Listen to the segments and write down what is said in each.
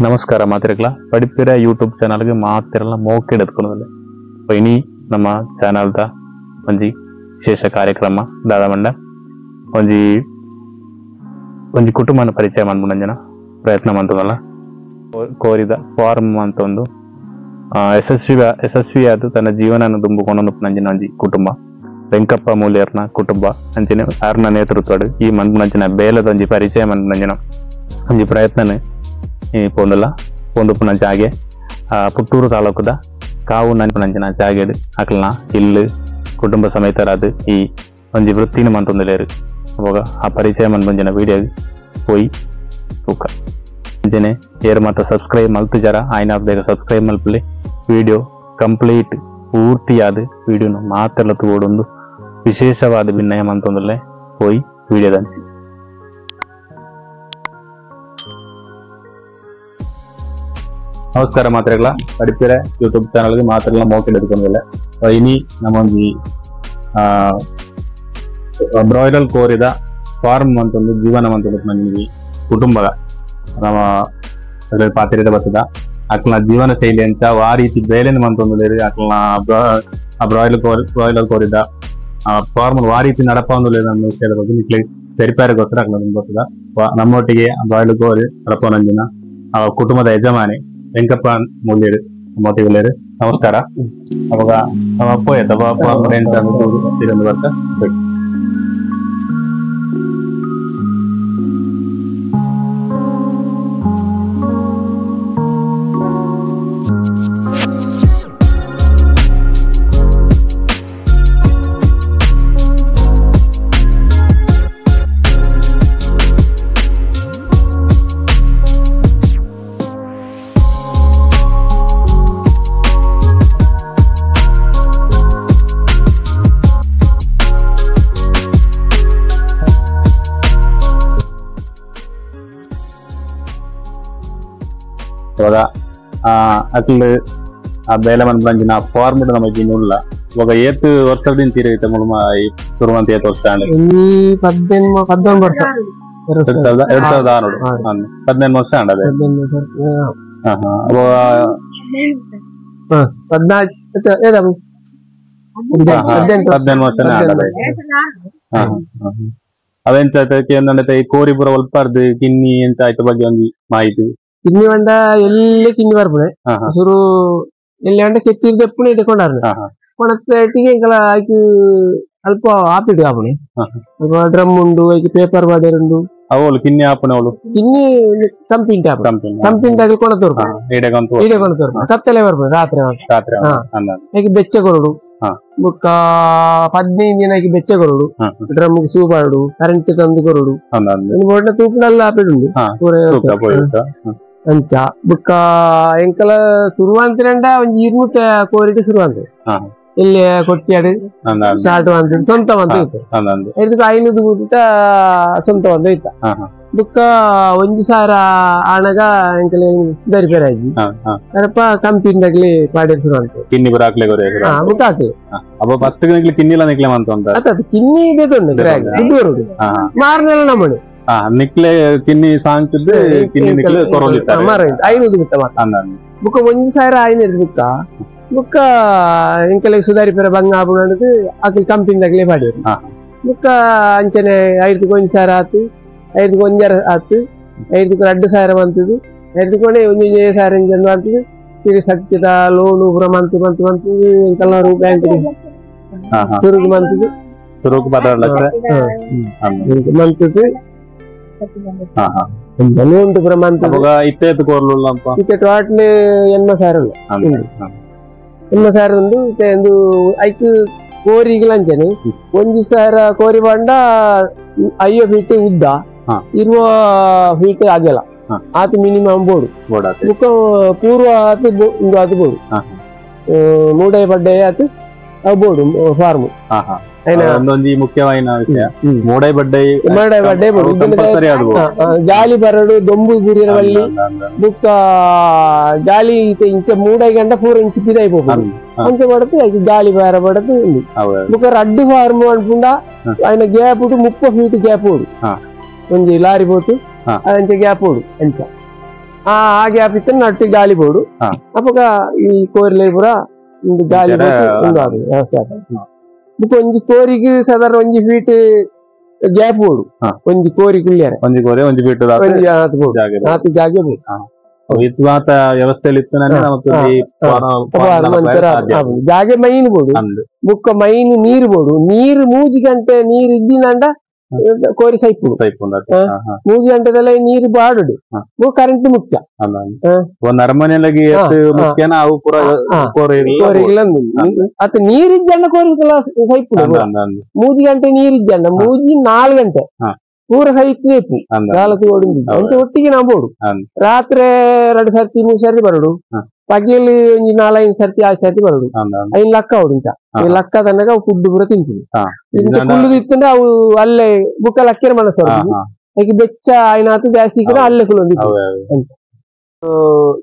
ನಮಸ್ಕಾರ ಮಾತಿರಕ್ಲ ಪಡಿಪಿರ ಯೂಟ್ಯೂಬ್ ಚಾನಲ್ಗೆ ಮಾತಿರಲ್ಲ ಮೋಕೆ ಎತ್ಕೊಳ್ಳೋದಿಲ್ಲ. ಇನಿ ನಮ್ಮ ಚಾನಲ್ದ ಒಂಜಿ ವಿಶೇಷ ಕಾರ್ಯಕ್ರಮ ದಾದಮಂಡ ಒಂಜಿ ಒಂಜಿ ಕುಟುಂಬನ ಪರಿಚಯ ಮಾಡ್ಕೊಂಡಂಜನ ಪ್ರಯತ್ನ ಮಾಡ್ತದಲ್ಲ. ಕೋರಿದ ಫಾರ್ಮ್ ಅಂತ ಒಂದು ಯಶಸ್ವಿಯಾದ ತನ್ನ ಜೀವನ ದುಂಬುಕೊಂಡು ನಂಜಿನ ಒಂಜಿ ಕುಟುಂಬ ವೆಂಕಪ್ಪ ಮೂಲ್ಯರ್ನ ಕುಟುಂಬ ಅಂಚಿನ ಆರ್ನ ನೇತೃತ್ವಡು ಈ ಮನ್ಪುನಂಚಿನ ಬೇಲದ ಒಂಜಿ ಪರಿಚಯ ಮನ್ಪುನಂಜಿನ ಒಂಜಿ ಪ್ರಯತ್ನನೆ ಈ ಪೋಂದಲ್ಲ ಪೋಂದುಪ್ಪುನ ಜಾಗೆ ಪುತ್ತೂರು ತಾಲೂಕುದ ಕಾವು ನಂಚಿನ ಜಾಗೆಡು ಅಕ್ಲನ ಇಲ್ಲು ಕುಟುಂಬ ಸಮೇತರಾದ ಈ ಒಂಜಿ ವೃತ್ತಿನ ಮಂತೊಂದುಲೇರು. ಅವಾಗ ಆ ಪರಿಚಯ ಮನ್ಪುಂಜಿನ ವಿಡಿಯೋ ಪೋಯಿ ತೂಕ ಅಂಚನೆ ಏರು ಮಾತ ಸಬ್ಸ್ಕ್ರೈಬ್ ಮಲ್ತು ಜರ ಆಯ್ನ ಬೇಗ ಸಬ್ಸ್ಕ್ರೈಬ್ ಮಲ್ಪಲೆ ವಿಡಿಯೋ ಕಂಪ್ಲೀಟ್ ಪೂರ್ತಿಯಾದ ವಿಡಿಯೋನ ಮಾತೆಲ್ಲ ತೂಡೊಂದು ವಿಶೇಷವಾದ ಭಿನ್ನಯ ಮಂತೊಂದುಲ್ಲೆ ಪೋಯಿ ವಿಡಿಯೋ ದಂಚಿ. ನಮಸ್ಕಾರ ಮಾತ್ರೆಗಳ ಪಡಿಪಿರ ಯೂಟ್ಯೂಬ್ ಚಾನಲ್ಗೆ ಮಾತ್ರೆಲ್ಲ ಮೋಕೆ ಎತ್ಕೊಂಡಿಲ್ಲ. ಇನಿ ನಮ್ಮೊಂಜಿ ಬ್ರಾಯ್ಲರ್ ಕೋರಿದ ಫಾರ್ಮ್ ಅಂತೊಂದು ಜೀವನ ಅಂತೊಂದು ನಮಗೆ ಕುಟುಂಬದ ನಮ್ಮ ಪಾತ್ರದ ಬರ್ತದ ಅಕ್ಲನ ಜೀವನ ಶೈಲಿ ಅಂತ ಆ ರೀತಿ ಬೇಲೆನ ಮಂತೊಂದು ಅಕ್ಲನ ಬ್ರಾಯ್ಲರ್ ಕೋರಿದ ಫಾರ್ಮ್ ಆ ರೀತಿ ನಡಪ ಒಂದು ವಿಷಯದ ಬಗ್ಗೆ ನಿಕ್ಲೆ ಸರಿಪಾರಿಗೋಸ್ಕರ ಅಕ್ಲನ ಬರ್ತದ. ನಮ್ಮೊಟ್ಟಿಗೆ ಬ್ರಾಯ್ಲರ್ ಕೋರಿ ನಡಪನಂಜಿನ ಕುಟುಂಬದ ಯಜಮಾನಿ ವೆಂಕಪ್ಪ ಮೂಲ್ಯರು ನಮ್ಮೊಟ್ಟಿಗೆ. ನಮಸ್ಕಾರ. ಅವಾಗ ನಮ್ಮ ಅಪ್ಪ ಬರ್ತಾ ಇವಾಗ ಅಕ್ಲು ಆ ಬೇಲೆ ಮನ್ಪಂಜಿನ ಫಾರ್ಮ್ ನಮಗೆ ಇನ್ನುಲ್ಲ. ಇವಾಗ ಏತ್ ವರ್ಷದಿಂದ ಚೀರೆ ಐತೆ ಮುಳುಮ ಶುರುವಂತ ಏತ್ ವರ್ಷ 18 ವರ್ಷ 2006 18 ವರ್ಷ ಅದೇ. 18 ವರ್ಷ ಅವೆಂಚ ಈ ಕೋರಿಪುರ ಒಲ್ಪಾರ್ದು ಕಿನ್ನಿ ಎಂಚ ಆಯ್ತ ಬಗ್ಗೆ ಒಂದು ಮಾಹಿತಿ. ಕಿನ್ನಿ వంಡ ಎಲ್ಲಿ ಕಿನ್ನಿ ಬರ್ಪುಣೆ ಸುರು ಎಲ್ಲಿ ಅಂಡ ಕೆತ್ತಿರ್ದ ಎಪ್ಪುಣೆ ಇಟ್ಟುಕೊಂಡಾರ್ನೆ ಕೊಣತ್ತಿಗೆ ಇಂಕಲ ಆಯ್ತು ಅಲ್ಪ ಆಪಿಟ್ಟು ಆಪುಣೆ ಅಲ್ಪ ಡ್ರಮ್ ಉಂಡು ಐಕ್ ಪೇಪರ್ ಬಾಡೇರುಂಡು ಅವಳು ಕಿನ್ನಿ ಆಪುಣೆ ಅವಳು ಕಿನ್ನಿ ಕಂಪಿಂಟ ಕಂಪಿಂಟ ಆಗಿ ಕೊಣ ತೋರ್ಪ ಈಡೆ ಕೊಣ ತೋರ್ಪ ಕತ್ತಲೆ ಬರ್ಪುಣೆ ರಾತ್ರಿ ರಾತ್ರಿ ಐಕ್ ಬೆಚ್ಚ ಕೊರಡು ಬುಕ್ಕ 15 ದಿನ ಐಕ್ ಬೆಚ್ಚ ಕೊರಡು ಡ್ರಮ್ ಸೂಪಾಡು ಕರೆಂಟ್ ತಂದು ಕೊರಡು ಬೋರ್ಡ್ನ ತೂಪುನಲ್ಲ ಆಪಿಡುಂಡು ಅಂಚ ಬುಕ್ಕ ಎಂಕಲ ಶುರುವಂತಿರಂಡ ಒಂಜಿ 200 ಕೋರಿಟ್ ಶುರುವಂತ ಇಲ್ಲಿ ಕೊಟ್ಟಿಯಾಡು ಸ್ಟಾರ್ಟ್ ಅಂತ ಸ್ವಂತ ಅಂತ ಇತ್ತು. ಇದಕ್ಕೆ 500 ಕೂಟ ಸ್ವಂತ ಒಂದು ಇತ್ತ. ಬುಕ್ಕ 1000 ಆಣಗ ಎಂಕಲ ದರಿಪೇರಾಗಿ ಅರಪ್ಪ ಕಂಪಿಂದಾಗ್ಲಿ ಪಾಡೇರ್ ಶುರು ಅಂತ ಕಿನ್ನಿ ಬುಕ್ಕ ಹಾಕಿ ಫಸ್ಟ್ ಕಿನ್ನಿಲ ನಿಕ್ಲೆ ಅಂತ ಅತ್ತ ಕಿನ್ನಿ ಇದೆ ದುಡ್ಡು ಬರುದು ಮಾರ್ನೆಲ್ಲ ನಮ್ಮನೆ ನಿಕ್ಲೆ ಕಿನ್ನಿ ಸಾಂಕಿದ್ದು ಕಿನ್ನಿ ನಿಕ್ಲೆ ಮಾರ 500 ಬಿಟ್ಟ ಮಾರ ಬುಕ್ಕ 1000 ಆಯ್ನದು ಬುಕ್ಕ ಬುಕ್ಕ ಎಂಕಲೆ ಸುಧಾರಿ ಪೆರ ಬಂಗ ಆಪುನಂಡದು ಅಕಲ್ ಕಂಪಿಂದಾಗ್ಲೇ ಪಾಡೇರು. ಬುಕ್ಕ ಅಂಚನೆ 5000 ಆತು 5,500 ಆತು 5,200 ಬಂತದು 5,1 ಸಾವಿರ ಇಂಚ ಬಂತದು ತಿರುಗಿ ಸಕ್ಕಿದ ಲೋನು ಪೂರ ಮಂತು ಮಂತು ಮಂತು ಎಂಕಲ್ನವರು ಬ್ಯಾಂಕ್ ಸುರುಗು ಮಂತದು ಸುರುಗು 16 ಲಕ್ಷ ಮಂತದು ಲೋನ್ ಪೂರ ಮಂತದು ಇತ್ತೇತು ಕೋರ್ಲುಲ್ಲಪ್ಪ ಇತ್ತೆ ಟೋಟಲ್ 80,000 ಉಲ್ಲ 80,000 ಉಂಡು ಇತ್ತೆ ಒಂದು ಐಕ್ ಕೋರಿಗಳ ಅಂಚನೆ 1000 ಕೋರಿ ಬಂಡ 5 ಫೀಟ್ ಉದ್ದ 20 ಫೀಟ್ ಆಗಲ್ಲ ಆತ ಮಿನಿಮಮ್ ಬೋರ್ಡು ಬುಕ್ಕ ಪೂರ್ವ ಆತು ಇಂದು ಆತು ಬೋರ್ಡು ಮೂಡೆ ಬಡ್ಡೆ ಆತು ಬೋರ್ಡು ಫಾರ್ಮ್. ಒಂದೊಂದು ಮುಖ್ಯವಾದ ವಿಷಯ ಮೂಡೆ ಬಡ್ಡೆ ಮೂಡೆ ಬಡ್ಡೆ ಬೋರ್ಡು ಗಾಲಿ ಬರಡು ದೊಂಬು ಗುರಿರವಲ್ಲಿ ಬುಕ್ಕ ಗಾಲಿ ಇಂಚ ಮೂಡೆ ಗಂಟ ಪೂರ ಇಂಚ ಪಿದಾಯಿ ಹೋಗುದು ಅಂಚ ಬಡತು ಗಾಲಿ ಬಾರ ಬಡತು ಉಂಡು. ಬುಕ್ಕ ರಡ್ಡು ಫಾರ್ಮ್ ಅನ್ಪುಂಡ ఆయన gap 30 feet gap ಒಂಜಿ ಲಾರಿ ಬೋಟು ಅಂಚ ಗ್ಯಾಪ್ ಉಂಡು ಅಂಚ ಆ ಗ್ಯಾಪ್ ಇತ್ತು ನಟ್ಟು ಗಾಳಿ ಬೋಡು ಅಪಗ ಈ ಕೋರಿಲೆ ಪೂರ ಗಾಳಿ ವ್ಯವಸ್ಥೆ. ಬುಕ್ಕ ಒಂಜಿ ಕೋರಿಗೆ ಸಾಧಾರಣ ಒಂಜಿ ಫೀಟ್ ಗ್ಯಾಪ್ ಬೋಡು ಒಂಜಿ ಕೋರಿ ಕುಳ್ಳಿಯಾರೆ ಒಂಜಿ ಕೋರಿ ಒಂಜಿ ಫೀಟ್ ಆತು ಜಾಗೆ ಬೋಡು. ವ್ಯವಸ್ಥೆ ಜಾಗೆ ಮೈನ್ ಬೋಡು ಬುಕ್ಕ ಮೈನ್ ನೀರು ಬೋಡು. ನೀರು 3 ಗಂಟೆ ನೀರು ಇದ್ದಿನಂಡ ಕೋರಿ ಸೈಪು 3 ಗಂಟೆದಲ್ಲ ನೀರು ಬಾಡುಡು ಕರೆಂಟ್ ಮುಖ್ಯ. ಅರಮನೆಯಲ್ಲಿ ಅತ್ತ ನೀರಿಜ್ಜಂಡ ಕೋರಿ ಸೈಪು 3 ಗಂಟೆ ನೀರಿಜ್ಜಂಡ 3-4 ಗಂಟೆ ಪೂರ ಸೈಕ್ ನಾಲ್ಕು ಅಂಚೆ ಒಟ್ಟಿಗೆ ನಾವು ಬೋಡು. ರಾತ್ರಿ 2 ಸರ್ತಿ 3 ಸರ್ತಿ ಬರೋಡು, ಪಗಲಿ ಒಂಜಿ 4-5 ಸರ್ತಿ 6 ಸರ್ತಿ ಬರೋಡು. ಐನ್ ಲಕ್ಕ ಅವಡು ಇಂಚ ಲಕ್ಕ ತನ್ನಗ ಅವು ಫುಡ್ ಪೂರ ತಿಂತೀವಿ. ಇಂಚ ಕುಳ್ಳುದು ಇತ್ತಂದ್ರೆ ಅವು ಅಲ್ಲೇ ಬುಕ್ಕ ಲಕ್ಕಿರ ಮನಸ್ಸು ಅದಕ್ಕೆ ಬೆಚ್ಚ ಐನಾತು ಜಾಸ್ತಿ ಅಲ್ಲೇ ಕುಳ್ಳೊಂದು.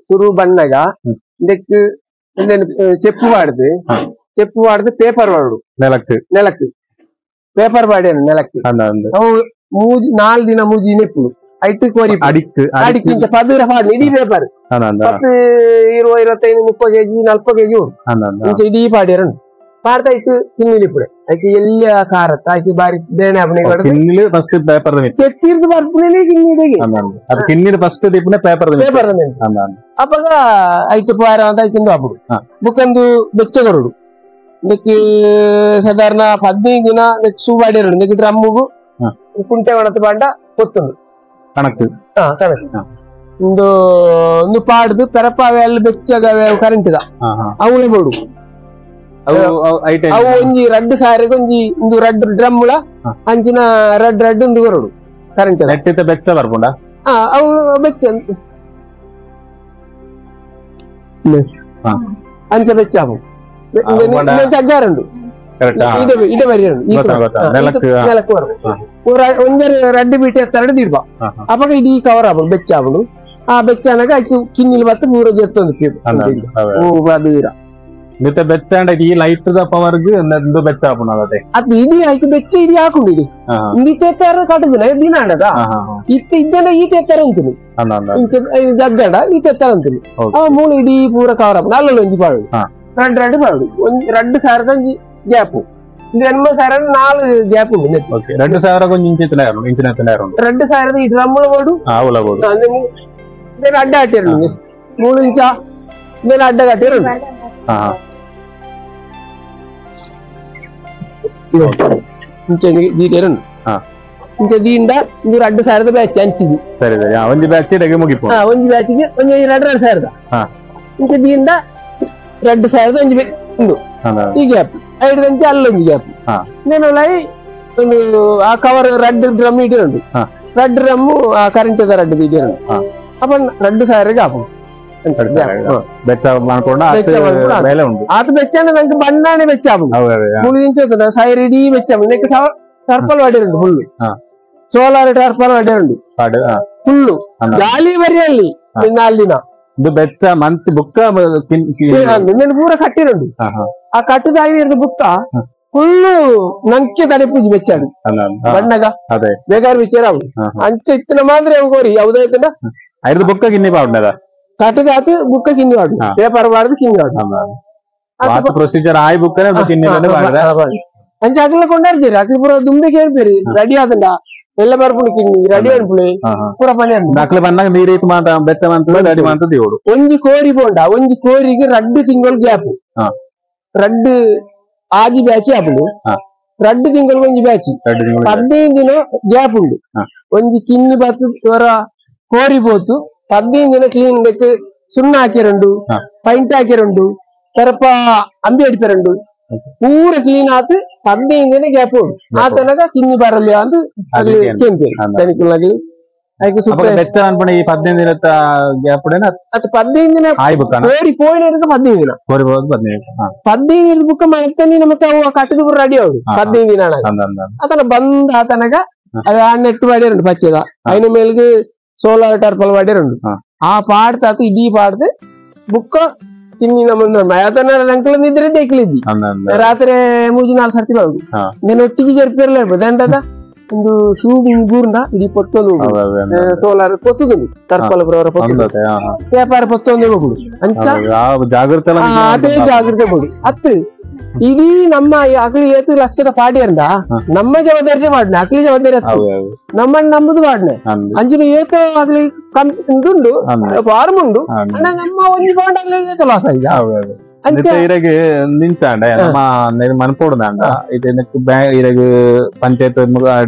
ಸುರು ಬಣ್ಣಗ ಇದಕ್ಕೆ ಚೆಪ್ಪು ಬಾಡ್ದು ಚೆಪ್ಪು ಬಾಡ್ದು ಪೇಪರ್ ಬಾಡು ನೆಲಕ್ಕೆ ನೆಲಕ್ಕೆ ಪೇಪರ್ ಬಾಡೇನು ನೆಲಕ್ಕೆ ಅವು 4 ದಿನ ಮೂಜಿ ನೆಪ್ಪುಡು ಐಟು ಕೋರಿ ಅಡಿಕ್ ಅಡಿಕ್ ಇಂಚ ಪದರ ಪಾಡು ಇಡೀ paper 10, 20, 25, 30 KG 40 KG ಉಂಟು ಇಂಚ ಇಡೀ ಪಾಡ್ಯಾರ ಪಾಡ್ತಾ ಇಟ್ಟು ತಿನ್ನಿಲಿಪುಡೆ ಐಕೆ ಎಲ್ಲ ಖಾರತ್ತ ಐಕೆ ಬಾರಿ ಬೇಣೆ ಕಿನ್ನಿಲು ಫಸ್ಟ್ ಪೇಪರ್ ಕೆತ್ತಿರ್ದು ಬರ್ಪುನೇ ಕಿನ್ನಿಡೆಗೆ ಅದು ಕಿನ್ನಿಲು ಫಸ್ಟ್ ದಿಪ್ಪುನೆ ಪೇಪರ್ ಪೇಪರ್ ಅಪಗ ಐಕೆ ಪಾರ ಅಂತ ಐಕಿಂದು ಅಪ್ಪುಡು ಬುಕ್ಕಂದು ಬೆಚ್ಚ ಕೊರಡು. ಇದಕ್ಕೆ ಸಾಧಾರಣ 15 ದಿನ ಸೂ ಬಾಡಿರು ಇದಕ್ಕೆ ಡ್ರಮ್മുಗು ಕುಂಟೆ ಒಣತು ಬಾಂಡ ಕೊತ್ತುಂಡು ಕಣಕ್ ಕಣಕ್ ಒಂದು ಒಂದು ಪಾಡ್ದು ಪೆರಪಾವೆ ಅಲ್ಲಿ ಬೆಚ್ಚಗ ಕರೆಂಟ್ ಅವಳೆ ಬೋಡು. ಅವು ಒಂಜಿ ರಡ್ಡು ಸಾರಿಗೆ ಒಂಜಿ ಒಂದು ರಡ್ಡು ಡ್ರಮ್ಮುಳ ಅಂಚಿನ ರಡ್ ರಡ್ಡು ಒಂದು ಕೊರಡು ಕರೆಂಟ್ ಬೆಚ್ಚ ಬರ್ಪುಂಡ ಅವು ಬೆಚ್ಚ ಅಂಚ ಬೆಚ್ಚ ಅವು ತಗ್ಗಾರುಂಡು ಇಡ ನೆಲಕ್ಕೆ ಒಂಜರ ರಡ್ಡು ಬೀಟೆ ತರಡು ದಿಡ್ಬ ಅಪಗ ಇಡೀ ಕವರ್ ಆಪುಂಡು ಬೆಚ್ಚ ಆಪುಂಡು. ಆ ಬೆಚ್ಚ ಅನಗ ಐಕ್ ಕಿನ್ನಿಲ್ ಬತ್ತು ಪೂರ ಜೆತ್ತೊಂದು ಅದು ಮಿತ್ತ ಬೆಚ್ಚ ಈ light the power ಬೆಚ್ಚ ಆಪುಂಡು ಅದೇ ಅದು ಇಡೀ ಐಕ್ ಬೆಚ್ಚ ಇಡೀ ಹಾಕುಂಡು ಇಡೀ ಇಂದು ತೆತ್ತಾರ ಕಟ್ಟುದಿನ ದಿನ ಆಡದ ಇತ್ತ ಇದ್ದನ ಈ ತೆತ್ತಾರ ಅಂತೀನಿ ಇಂಚ ಜಗ್ಗಡ ಈ ತೆತ್ತಾರ ಅಂತೀನಿ ಆ ಮೂಳು ಇಡೀ ಪೂರ ಕವರ್ ಆಪುಂಡು. ಅಲ್ಲಲ್ಲ ಒಂಜಿ ಪಾಡು ರಡ್ಡು ರಡ್ಡು ಪಾಡು ಒಂಜಿ 2,000 ಒಂಜಿ ಗ್ಯಾಪ್ 8,000 4 ಗ್ಯಾಪ್ ಉಂಟು. 2,000 ಒಂಜಿ ಇಂಚಿನ ಇಂಚಿನ 2,000 ಈ ಡ್ರಮ್ ಬೋಡು ಅಡ್ಡ ಹಾಟಿರು 3 ಇಂಚ ಅಡ್ಡ ಕಟ್ಟಿರು. ಇಂಚ ದೀಂಡ ಇಂದು 2,000 ಬ್ಯಾಚ್ ಹಂಚಿದ್ದು. ಸರಿ ಸರಿ ಒಂಜಿ ಬ್ಯಾಚ್ ಮುಗಿಪು ಒಂಜಿ ಬ್ಯಾಚಿಗೆ ಒಂಜಿ 2,500 ಇಂಚ ದೀಂಡ 2,000 ಒಂಜಿ ಉಂಡು ಈ ಗ್ಯಾಪ್ ಐದು ಅಂಚೆ ಅಲ್ಲೊಂದು ಗ್ಯಾಪ್ నేను ಒಂದು ಆ ಕವರ್ ರಡ್ಡು ಡ್ರಮ್ ಇಟ್ಟಿರುಂಡು ರಡ್ಡು ಡ್ರಮ್ ಆ ಕರೆಂಟ್ ರಡ್ಡು ಇಟ್ಟಿರುಂಡು ಅಪ್ಪ 2,000 ಆಪು ಬೆಚ್ಚ ಮಾಡ್ಕೊಂಡು ಮೇಲೆ ಉಂಟು. ಆತ ಬೆಚ್ಚ ಅಂದ್ರೆ ನಂಗೆ ಬಣ್ಣಾನೆ ಬೆಚ್ಚ ಆಪುಂಡು 3 ಇಂಚು ಸೈರ್ ಇಡೀ ಬೆಚ್ಚ ಆಪುಂಡು. ನೆಕ್ ಟರ್ಪಲ್ ವಾಡಿರುಂಡು full solar tarpaulin ವಾಡಿರುಂಡು full ಗಾಳಿ ಬರಿಯಲ್ಲಿ 4 ದಿನ ಇದು ಬೆಚ್ಚ ಮಂತ್ ಬುಕ್ಕ నేను ಪೂರ ಕಟ್ಟಿರುಂಡು. ಆ ಕಟ್ಟುದಾಗಿ ಬುಕ್ಕ ಫುಲ್ಲು ನಂಕೆ ತಡೆ ಪೂಜೆ ಬೆಚ್ಚಾಡು ಬಣ್ಣಗ ಬೇಕಾದ್ರೆ ವಿಚಾರ ಅವು ಅಂಚೆ ಇತ್ತಿನ ಮಾತ್ರ ಕೋರಿ ಯಾವುದೇ ಐದು ಬುಕ್ಕ ಗಿನ್ನಿ ಪಾಡುಂಡದ ಕಟ್ಟದಾತು ಬುಕ್ಕ ಕಿನ್ನಿ ವಾಡು ಪೇಪರ್ ಬಾರ್ದು ಕಿನ್ನಿ ವಾಡು ಪ್ರೊಸೀಜರ್ ಆಯ್ ಬುಕ್ಕನೆ ಕಿನ್ನಿ ಅಂಚೆ ಅಗಲ ಕೊಂಡಾಡ್ತೀರಿ ಅಕ್ಲಿ ಪೂರ ದುಂಬೆ ಕೇಳ್ಬೇರಿ ರೆಡಿ ಆದಂಡ ಎಲ್ಲ ಬರ್ಪುಂಡು ಕಿನ್ನಿ ರೆಡಿ ಅನ್ಪುಳಿ ಪೂರ ಪನಿ ಅಕ್ಲೆ ಬಂದಾಗ ನೀರು ಇತ್ತು ಮಾತ ಬೆಚ್ಚ ಮಂತ ರೆಡಿ ಮಂತ ದೇವಡು. ಒಂಜಿ ಕೋರಿ ಪೋಂಡ ಒಂಜಿ ಕೋರಿಗೆ 2 ತಿಂಗಳು ಗ್ಯಾಪ್ ರಡ್ಡು ಆಜಿ ಬ್ಯಾಚ್ ಆಪುಂಡು 2 ತಿಂಗಳು ಒಂಜಿ ಬ್ಯಾಚ್ 15 ದಿನ ಗ್ಯಾಪ್ ಉಂಡು. ಒಂಜಿ ಕಿನ್ನಿ ಬತ್ತು ಕೋರಿ ಪೋತು 15 ದಿನ ಕ್ಲೀನ್ ಬೇಕು ಸುಣ್ಣ ಹಾಕಿರಂಡು ಪೈಂಟ್ ಹಾಕಿರಂಡು ತೆರಪ ಅಂಬಿ ಅಡಿಪರಂಡು ಪೂರ ಕ್ಲೀನ್ ಆತು 15 ದಿನ ಗ್ಯಾಪ್ ಉಂಡು. ಆ ತನಕ ಕಿನ್ನಿ ಬರಲ್ಲ ಅಂತ ಬೆಚ್ಚ ಅನ್ಪುಂಡು ಈ 15 ದಿನದ ಗ್ಯಾಪ್ ಅದು 15 ದಿನ ಕೋರಿ ಪೋಯಿನ 15 ದಿನ ಕೋರಿ ಹೋದ್ 15 15 ಬುಕ್ಕ ಮಾಡ್ತಾನೆ ನಮಕ್ ಅವು ಕಟ್ಟದ ಪೂರ ರೆಡಿ ಆವಡು 15 ದಿನ ಆತನ ಬಂದ ಆತನಗ ಅದು ಆ ನೆಟ್ಟು ವಾಡಿರುಂಡು ಪಚ್ಚದ ಐನ ಮೇಲ್ಗೆ ಸೋಲಾರ್ ಟರ್ಪಲ್ ವಾಡಿರುಂಡು ಆ ಪಾಡ್ತಾತು ಇಡೀ ಪಾಡ್ದು ಬುಕ್ಕ ಕಿನ್ನಿ ನಮ್ಮ ಆತನ ಅಂಕಲ್ ನಿದ್ರೆ ದೇಕ್ಲಿದ್ದಿ ರಾತ್ರಿ 3-4 ಸರ್ತಿ ಬರುದು నేను ಒಟ್ಟಿಗೆ ಜರ್ಪಿರ್ಲ ಇರ್ಬೋದು ಎಂತದ ಒಂದು ಶೂ ಗೂರ್ನ ಇಡೀ ಪೊತ್ತೊಂದು ಸೋಲಾರ್ ಪೊತ್ತುದು ತರ್ಪಲ ಪೊತ್ತು ಪೇಪರ್ ಪೊತ್ತೊಂದು ಹೋಗುದು ಅಂಚ ಜಾಗೃತೆ ಅದೇ ಜಾಗೃತೆ ಬೋಡು ಅತ್ತು ಇಡೀ ನಮ್ಮ ಅಕ್ಲಿ ಏತು ಲಕ್ಷದ ಪಾಡಿಯಂದ ನಮ್ಮ ಜವಾಬ್ದಾರಿ ಮಾಡ್ನೆ ಅಕ್ಲಿ ಜವಾಬ್ದಾರಿ ನಮ್ಮನ್ನ ನಂಬುದು ಮಾಡ್ನೆ ಅಂಚಿನ ಏತೋ ಅಗ್ಲಿ ಉಂಡು ಫಾರ್ಮ್ ಉಂಡು ನಮ್ಮ ಒಂಜಿ ಬಾಂಡ್ ಅಗ್ಲಿ ಏತೋ ಲಾಸ್ ಆಯ್ತು ಅಂಚ ಇರಗೆ ನಿಂಚಾಂಡ ನಮ್ಮ ಮನ್ಪೋಡುದಾಂಡ ಇದು ಇರಗೆ ಪಂಚಾಯತ್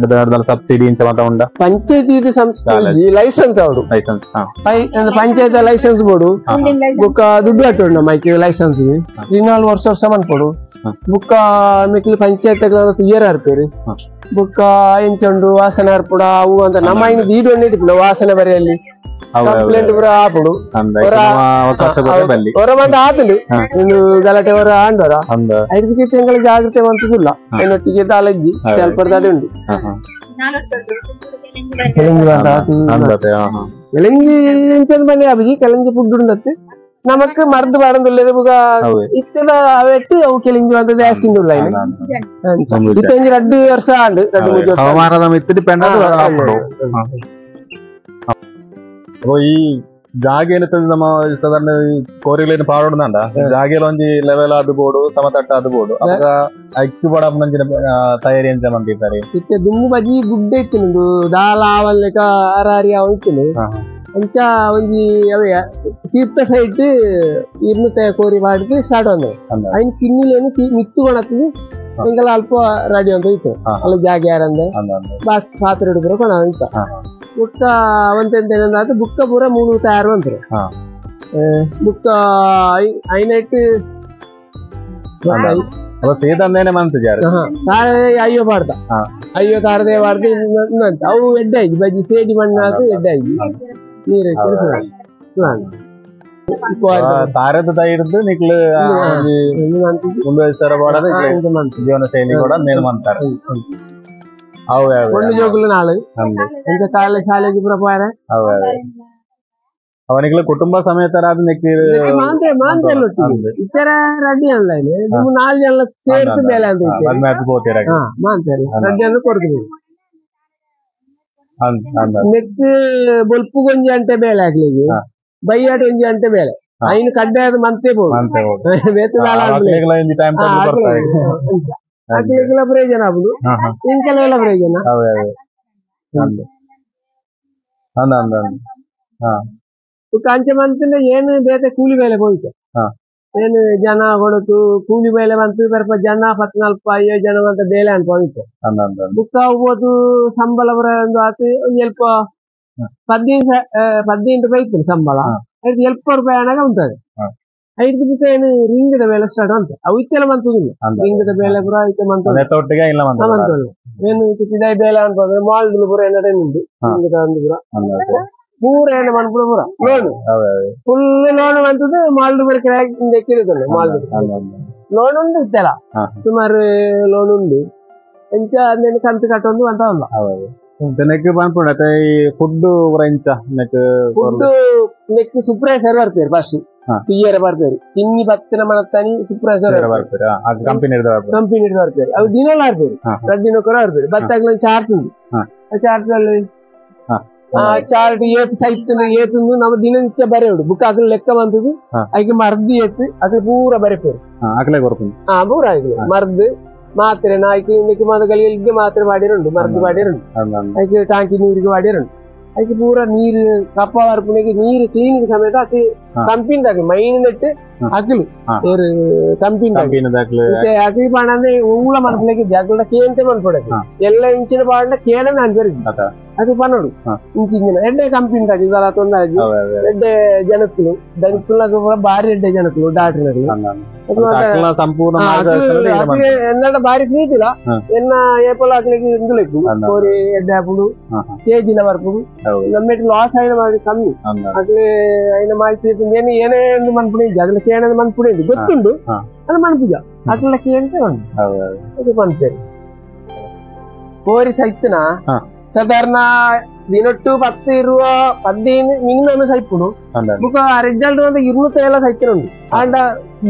ಸಬ್ಸಿಡಿ ಇಂಚ ಮಾತ ಉಂಡ ಪಂಚಾಯತ್ ಸಂಸ್ಥೆ ಲೈಸೆನ್ಸ್ ಅವಡು ಲೈಸೆನ್ಸ್ ಪಂಚಾಯತ್ ಲೈಸೆನ್ಸ್ ಬೋಡು ಬುಕ್ಕ ದುಡ್ಡು ಕಟ್ಟೋಡು ನಮ್ಮ ಐಕೆ ಲೈಸೆನ್ಸ್ 4 ವರ್ಷ ವರ್ಷ ಮನ್ಪೋಡು ಬುಕ್ಕ ಮಿಕ್ಲಿ ಪಂಚಾಯತ್ ಇಯರ್ ಹಾರ್ಪೇರು ಬುಕ್ಕ ಎಂಚುಂಡು ವಾಸನೆ ಹಾರ್ಪುಡ ಅವು ಅಂತ ನಮ್ಮ ಇನ್ನು ದೀಡು ಇಟ್ಟಿಪುಡ ವಾಸನೆ ಬರೆಯಲ್ಲಿ ಕಂಪ್ಲೇಂಟ್ ಪೂರ ಆಪುಡು ಹೊರ ಬಂದ ಆತುಂಡು ಇನ್ನು ಗಲಾಟೆ ಹೊರ ಆಂಡೋರ ಐದಕ್ಕೆ ತಿಂಗಳ ಜಾಗ್ರತೆ ಮಂತದಿಲ್ಲ ಇನ್ನೊಟ್ಟಿಗೆ ದಾಲಜ್ಜಿ ಸ್ವಲ್ಪ ದಾಡಿ ಉಂಟು ಕೆಳಂಜಿ ಎಂಚಂದ್ ಬನ್ನಿ ಅಭಿಜಿ ಕೆಳಂಜಿ ಫುಡ್ ಉಂಡತ್ತು ನಮಕ್ ಮರ್ದು ಬಾರಂದುಲ್ಲೇದು ಬುಗ ಇತ್ತದ ಅವೆಟ್ಟು ಅವು ಕೆಳಂಜಿ ಬಂದದ್ದು ಆಸಿಡ್ ಉಳ್ಳ ಇತ್ತೊಂಜಿ 2 ವರ್ಷ ಆಂಡು 2-3 ವರ್ಷ ಅപ്പൊ ಈ ಜಾಗೆಯಲ್ಲಿ ನಮ್ಮ ಸಾಧಾರಣ ಕೋರಿಗಳೇನು ಪಾಡೋಡ್ದಂಡ ಜಾಗೆಲ ಒಂಜಿ ಲೆವೆಲ್ ಆದ್ ಬೋಡು ಸಮತಟ್ಟ ಆದ್ ಬೋಡು ಅವಾಗ ಐಕ್ಕು ಬೋಡ ನಂಜಿನ ತಯಾರಿ ಎಂಚ ಮಂತಿದ್ದಾರೆ ಇತ್ತೆ ದುಮ್ಮು ಬಜಿ ಗುಡ್ಡೆ ಇತ್ತಿನುಂಡು ದಾಲ ಆವಲ್ಲೆಕ ಅರಾರಿ ಆವ ಇತ್ತಿನು ಅಂಚ ಒಂಜಿ ಅವೇ ತೀರ್ಥ ಸೈಟ್ ಇರ್ನುತೆ ಕೋರಿ ಮಾಡಿದ್ ಸ್ಟಾರ್ಟ್ ಅಂದ ಐನ್ ಕಿನ್ನಿಲೇನು ಮಿತ್ತು ಕೊಣತ್ತಿದ್ದು ಎಂಕಲ ಅಲ್ಪ ರೆಡಿ ಅಂತ ಇತ್ತು ಅಲ್ಲ ಜಾಗೆ ಯಾರಂದೆ ಬಾಕ್ಸ್ ಪಾತ್ರೆ ಹಿಡಿದ್ರೆ ಕೊಣ ಅಂತ ಬುಕ್ಕ ಒಂತೆಂತ ಬುಕ್ಕ ಪೂರ 3 ತಯಾರು ಅಂತಾರೆ ಬುಕ್ಕ ಐನೈಟ್ ಅಯ್ಯೋ ಬಾರ್ದ ಅಯ್ಯೋ ತಾರದೆ ಬಾರ್ದ ಇನ್ನಂತ ಅವು ಎಡ್ಡಾಯಿ ಬಜ್ಜಿ ಸೇಡಿ ಮಣ್ಣಾತು ಎಡ್ಡಾಯಿ ನೀರು ತಾರದ ಹಿಡಿದು ನಿಕ್ಲು ಜೀವನ ಶೈಲಿ ಕೂಡ ಮೇಲ್ ಮಾಡ್ತಾರೆ. ಒಂದು ಜೋಗುಲು ನಾಳು ಇಂಕ ಕಾಲ ಶಾಲೆಗೆ ಪೂರ ಪೋಯರೆ ಅವನಿಗೆ ಕುಟುಂಬ ಸಮೇತರಾದ ಮಾಂತೆ ಮಾಂತೆ ಇತರ ರೆಡ್ಡಿ ಅಲ್ಲ 4 ಜನ ಸೇರ್ತು ಮೇಲೆ ಅಂತ ಮಾಂತೆ ರೆಡ್ಡಿ ಅನ್ನು ಕೊಡ್ತೀವಿ. ನೆಕ್ ಬೊಲ್ಪು ಗೊಂಜಿ ಅಂಟೆ ಬೇಲೆ ಆಗ್ಲಿಗೆ ಬೈಯಾಟ ಒಂಜಿ ಅಂಟೆ ಬೇಲೆ ಐನು ಕಡ್ಡಾಯದ ಮಂತೆ ಬೋದು ಅಕ್ಲಿಗೆಲ್ಲ ಪ್ರಯೋಜನ ಆಗುದು ಇಂಕೆಲ್ಲ ಪ್ರಯೋಜನ. ಅಂಚೆ ಮಂತಿಂದ ಏನು ಬೇತೆ ಕೂಲಿ ಬೇಲೆ ಹೋಯ್ತೆ ಏನು ಜನ ಕೊಡತು ಕೂಲಿ ಬೇಲೆ ಬಂತು ಬರ್ಪ ಜನ 14 5 ಜನ ಅಂತ ಬೇಲೆ ಅನ್ಕೊಂಡಿತ್ತೆ ಬುಕ್ಕ ಹೋಗ್ಬೋದು ಸಂಬಳ ಬರ ಒಂದು ಆತು ಒಂದು ಎಲ್ಪ 15 ರೂಪಾಯಿ ಇತ್ತು ಸಂಬಳ 70 ರೂಪಾಯಿ ಹಣ ಉಂಟದೆ ಐದು ಬುಕ್ಕ ಏನು ರಿಂಗದ ಬೇಲೆ ಸ್ಟಾರ್ಟ್ ಅಂತ ಅವು ಇತ್ತೆಲ್ಲ ಮಂತುದಿಲ್ಲ ರಿಂಗದ ಬೇಲೆ ಪೂರ ಇತ್ತೆ ಮಂತು ಏನು ಇದಾಯಿ ಬೇಲೆ ಅನ್ಬೋದು ಮಾಲ್ಡ್ ಪೂರ ಏನಾರ ಉಂಟು ರಿಂಗದ ಒಂದು ಪೂರ ಪೂರ ಏನ ಮನ್ಪುರ ಪೂರ loan full loan ಬಂತದ್ದು ಮಾಲ್ಡ್ ಪೂರ ಕಿರಿತಲ್ಲ ಮಾಲ್ಡ್ ಲೋನ್ ಉಂಟು ಇತ್ತೆಲ್ಲ ಸುಮಾರು ಲೋನ್ ಉಂಟು ಎಂಚ ಅಂದೇನು ಕಂತು ಕಟ್ಟೊಂದು ಅಂತ ಅಲ್ಲ. ನೆಕ್ ಪನ್ಪುಂಡು ಅತ್ತೆ ಈ ಫುಡ್ ಪೂರ ಇಂಚ neck food neck supervisor ಬರ್ಪೇರು first ತೀಯರ ಬರ್ಪೇರು ತಿನ್ನಿ ಬತ್ತಿನ ಮನತ್ತಾನಿ ಸೂಪರ್ವೈಸರ್ ಬರ್ಪೇರು ಕಂಪನಿ ಕಂಪನಿ ಬರ್ಪೇರು ಅವು ದಿನಲ ಆಡ್ಬೇರು 2 ದಿನಕ್ಕೊರ ಆಡ್ಬೇರು ಬತ್ತಾಗ್ಲ ಚಾರ್ಟ್ ಉಂಟು ಚಾರ್ಟ್ ಅಲ್ಲಿ ಆ ಚಾರ್ಟ್ ಏತ್ ಸೈತ್ ಏತುಂದು ನಮ್ಮ ದಿನನಿತ್ಯ ಬರೆಯೋಡು ಬುಕ್ ಹಾಕಲು ಲೆಕ್ಕ ಬಂತದ್ದು ಅದಕ್ಕೆ ಮರ್ದು ಏತ್ ಅಕ್ಲೆ ಪೂರ ಬರೆಪೇರು ಅಕ್ಲೆ ಕೊರ್ಪುಂಡು ಪೂರ ಆಯ್ತು ಮರ್ದು ಮಾತ್ರೆ ನಾಯ್ಕು ಇನ್ನಕ್ಕೆ ಮಾತ್ರ ಮಾತ್ರೆ ಮಾಡಿರುಂಡು ಮರ್ದು ಮಾಡಿರುಂಡು ಅದಕ್ಕೆ ಟಾಂಕಿ ನೀರಿಗೆ ಮಾಡಿರುಂಡು ಅದಕ್ಕೆ ಪೂರ ನೀರು ಕಪ್ಪ ವರ್ಪುಣಿಗೆ ನೀರು ಕ್ಲೀನಿಂಗ್ ಸಮೇತ ಅಕ್ಕೆ ಕಂಪಿನ ದಾಕಿ ಮೈನ್ ನೆಟ್ಟು ಅಕ್ಲು ಕಂಪಿನ ಅಕ್ಲಿ ಪಾಣಂದ್ರೆ ಉಂಗುಳ ಮನ್ಪುಣಿಗೆ ಅಕ್ಲ ಕೇಂತೆ ಮನ್ಪುಡಕ್ಕೆ ಎಲ್ಲ ಇಂಚಿನ ಪಾಂಡ ಕೇಳನ ಅನ್ಪರಿ ಅದು ಪನೋಡು ಇಂಚಿನ ಎಡ್ಡೆ ಕಂಪಿನ ದಾಕಿ ಇದೆಲ್ಲ ತೊಂದರೆ ಎಡ್ಡೆ ಜನಕ್ಕಲು ದನಕ್ಕುಲಾಗ ಬಾರಿ ಎಡ್ಡೆ ಜನಕ್ಕಲು ಡಾಕ್ಟರ್ನಗಳು ಸಂಪೂರ್ಣ ಎನ್ನಡ ಬಾರಿ ಪ್ರೀತಿಲ್ಲ ಎನ್ನ ಏಪಲ್ ಹಾಕ್ಲಿಕ್ಕೆ ಇಂದುಲೆಕ್ಕು ಕೋರಿ ಎಡ್ಡೆ ಹಾಪುಡು ಕೆಜಿನ ಬರ್ಪುಡು ನಮ್ಮೆಟ್ ಲಾಸ್ అయిన ಮಾಡಿ ಕಮ್ಮಿ ಅಕ್ಲೆ అయిన ಮಾಹಿತಿ ಏನು ಏನೇ ಒಂದು ಮನ್ಪುಡಿ ಅಗ್ಲ ಕೇಳದ ಮನ್ಪುಡಿ ಗೊತ್ತುಂಡು ಅದು ಮನ್ಪುಜ ಅಗ್ಲ ಕೇಂತ ಅದು ಮನ್ಪೇರು ಕೋರಿ ಸೈತನ ಸಾಧಾರಣ ದಿನೊಟ್ಟು 10 ಇರುವ 15 ಮಿನಿಮಮ್ ಸೈಪುಡು ಬುಕ್ಕ ರಿಸಲ್ಟ್ ಅಂತ 207 ಸೈತನ ಉಂಡು ಆಂಡ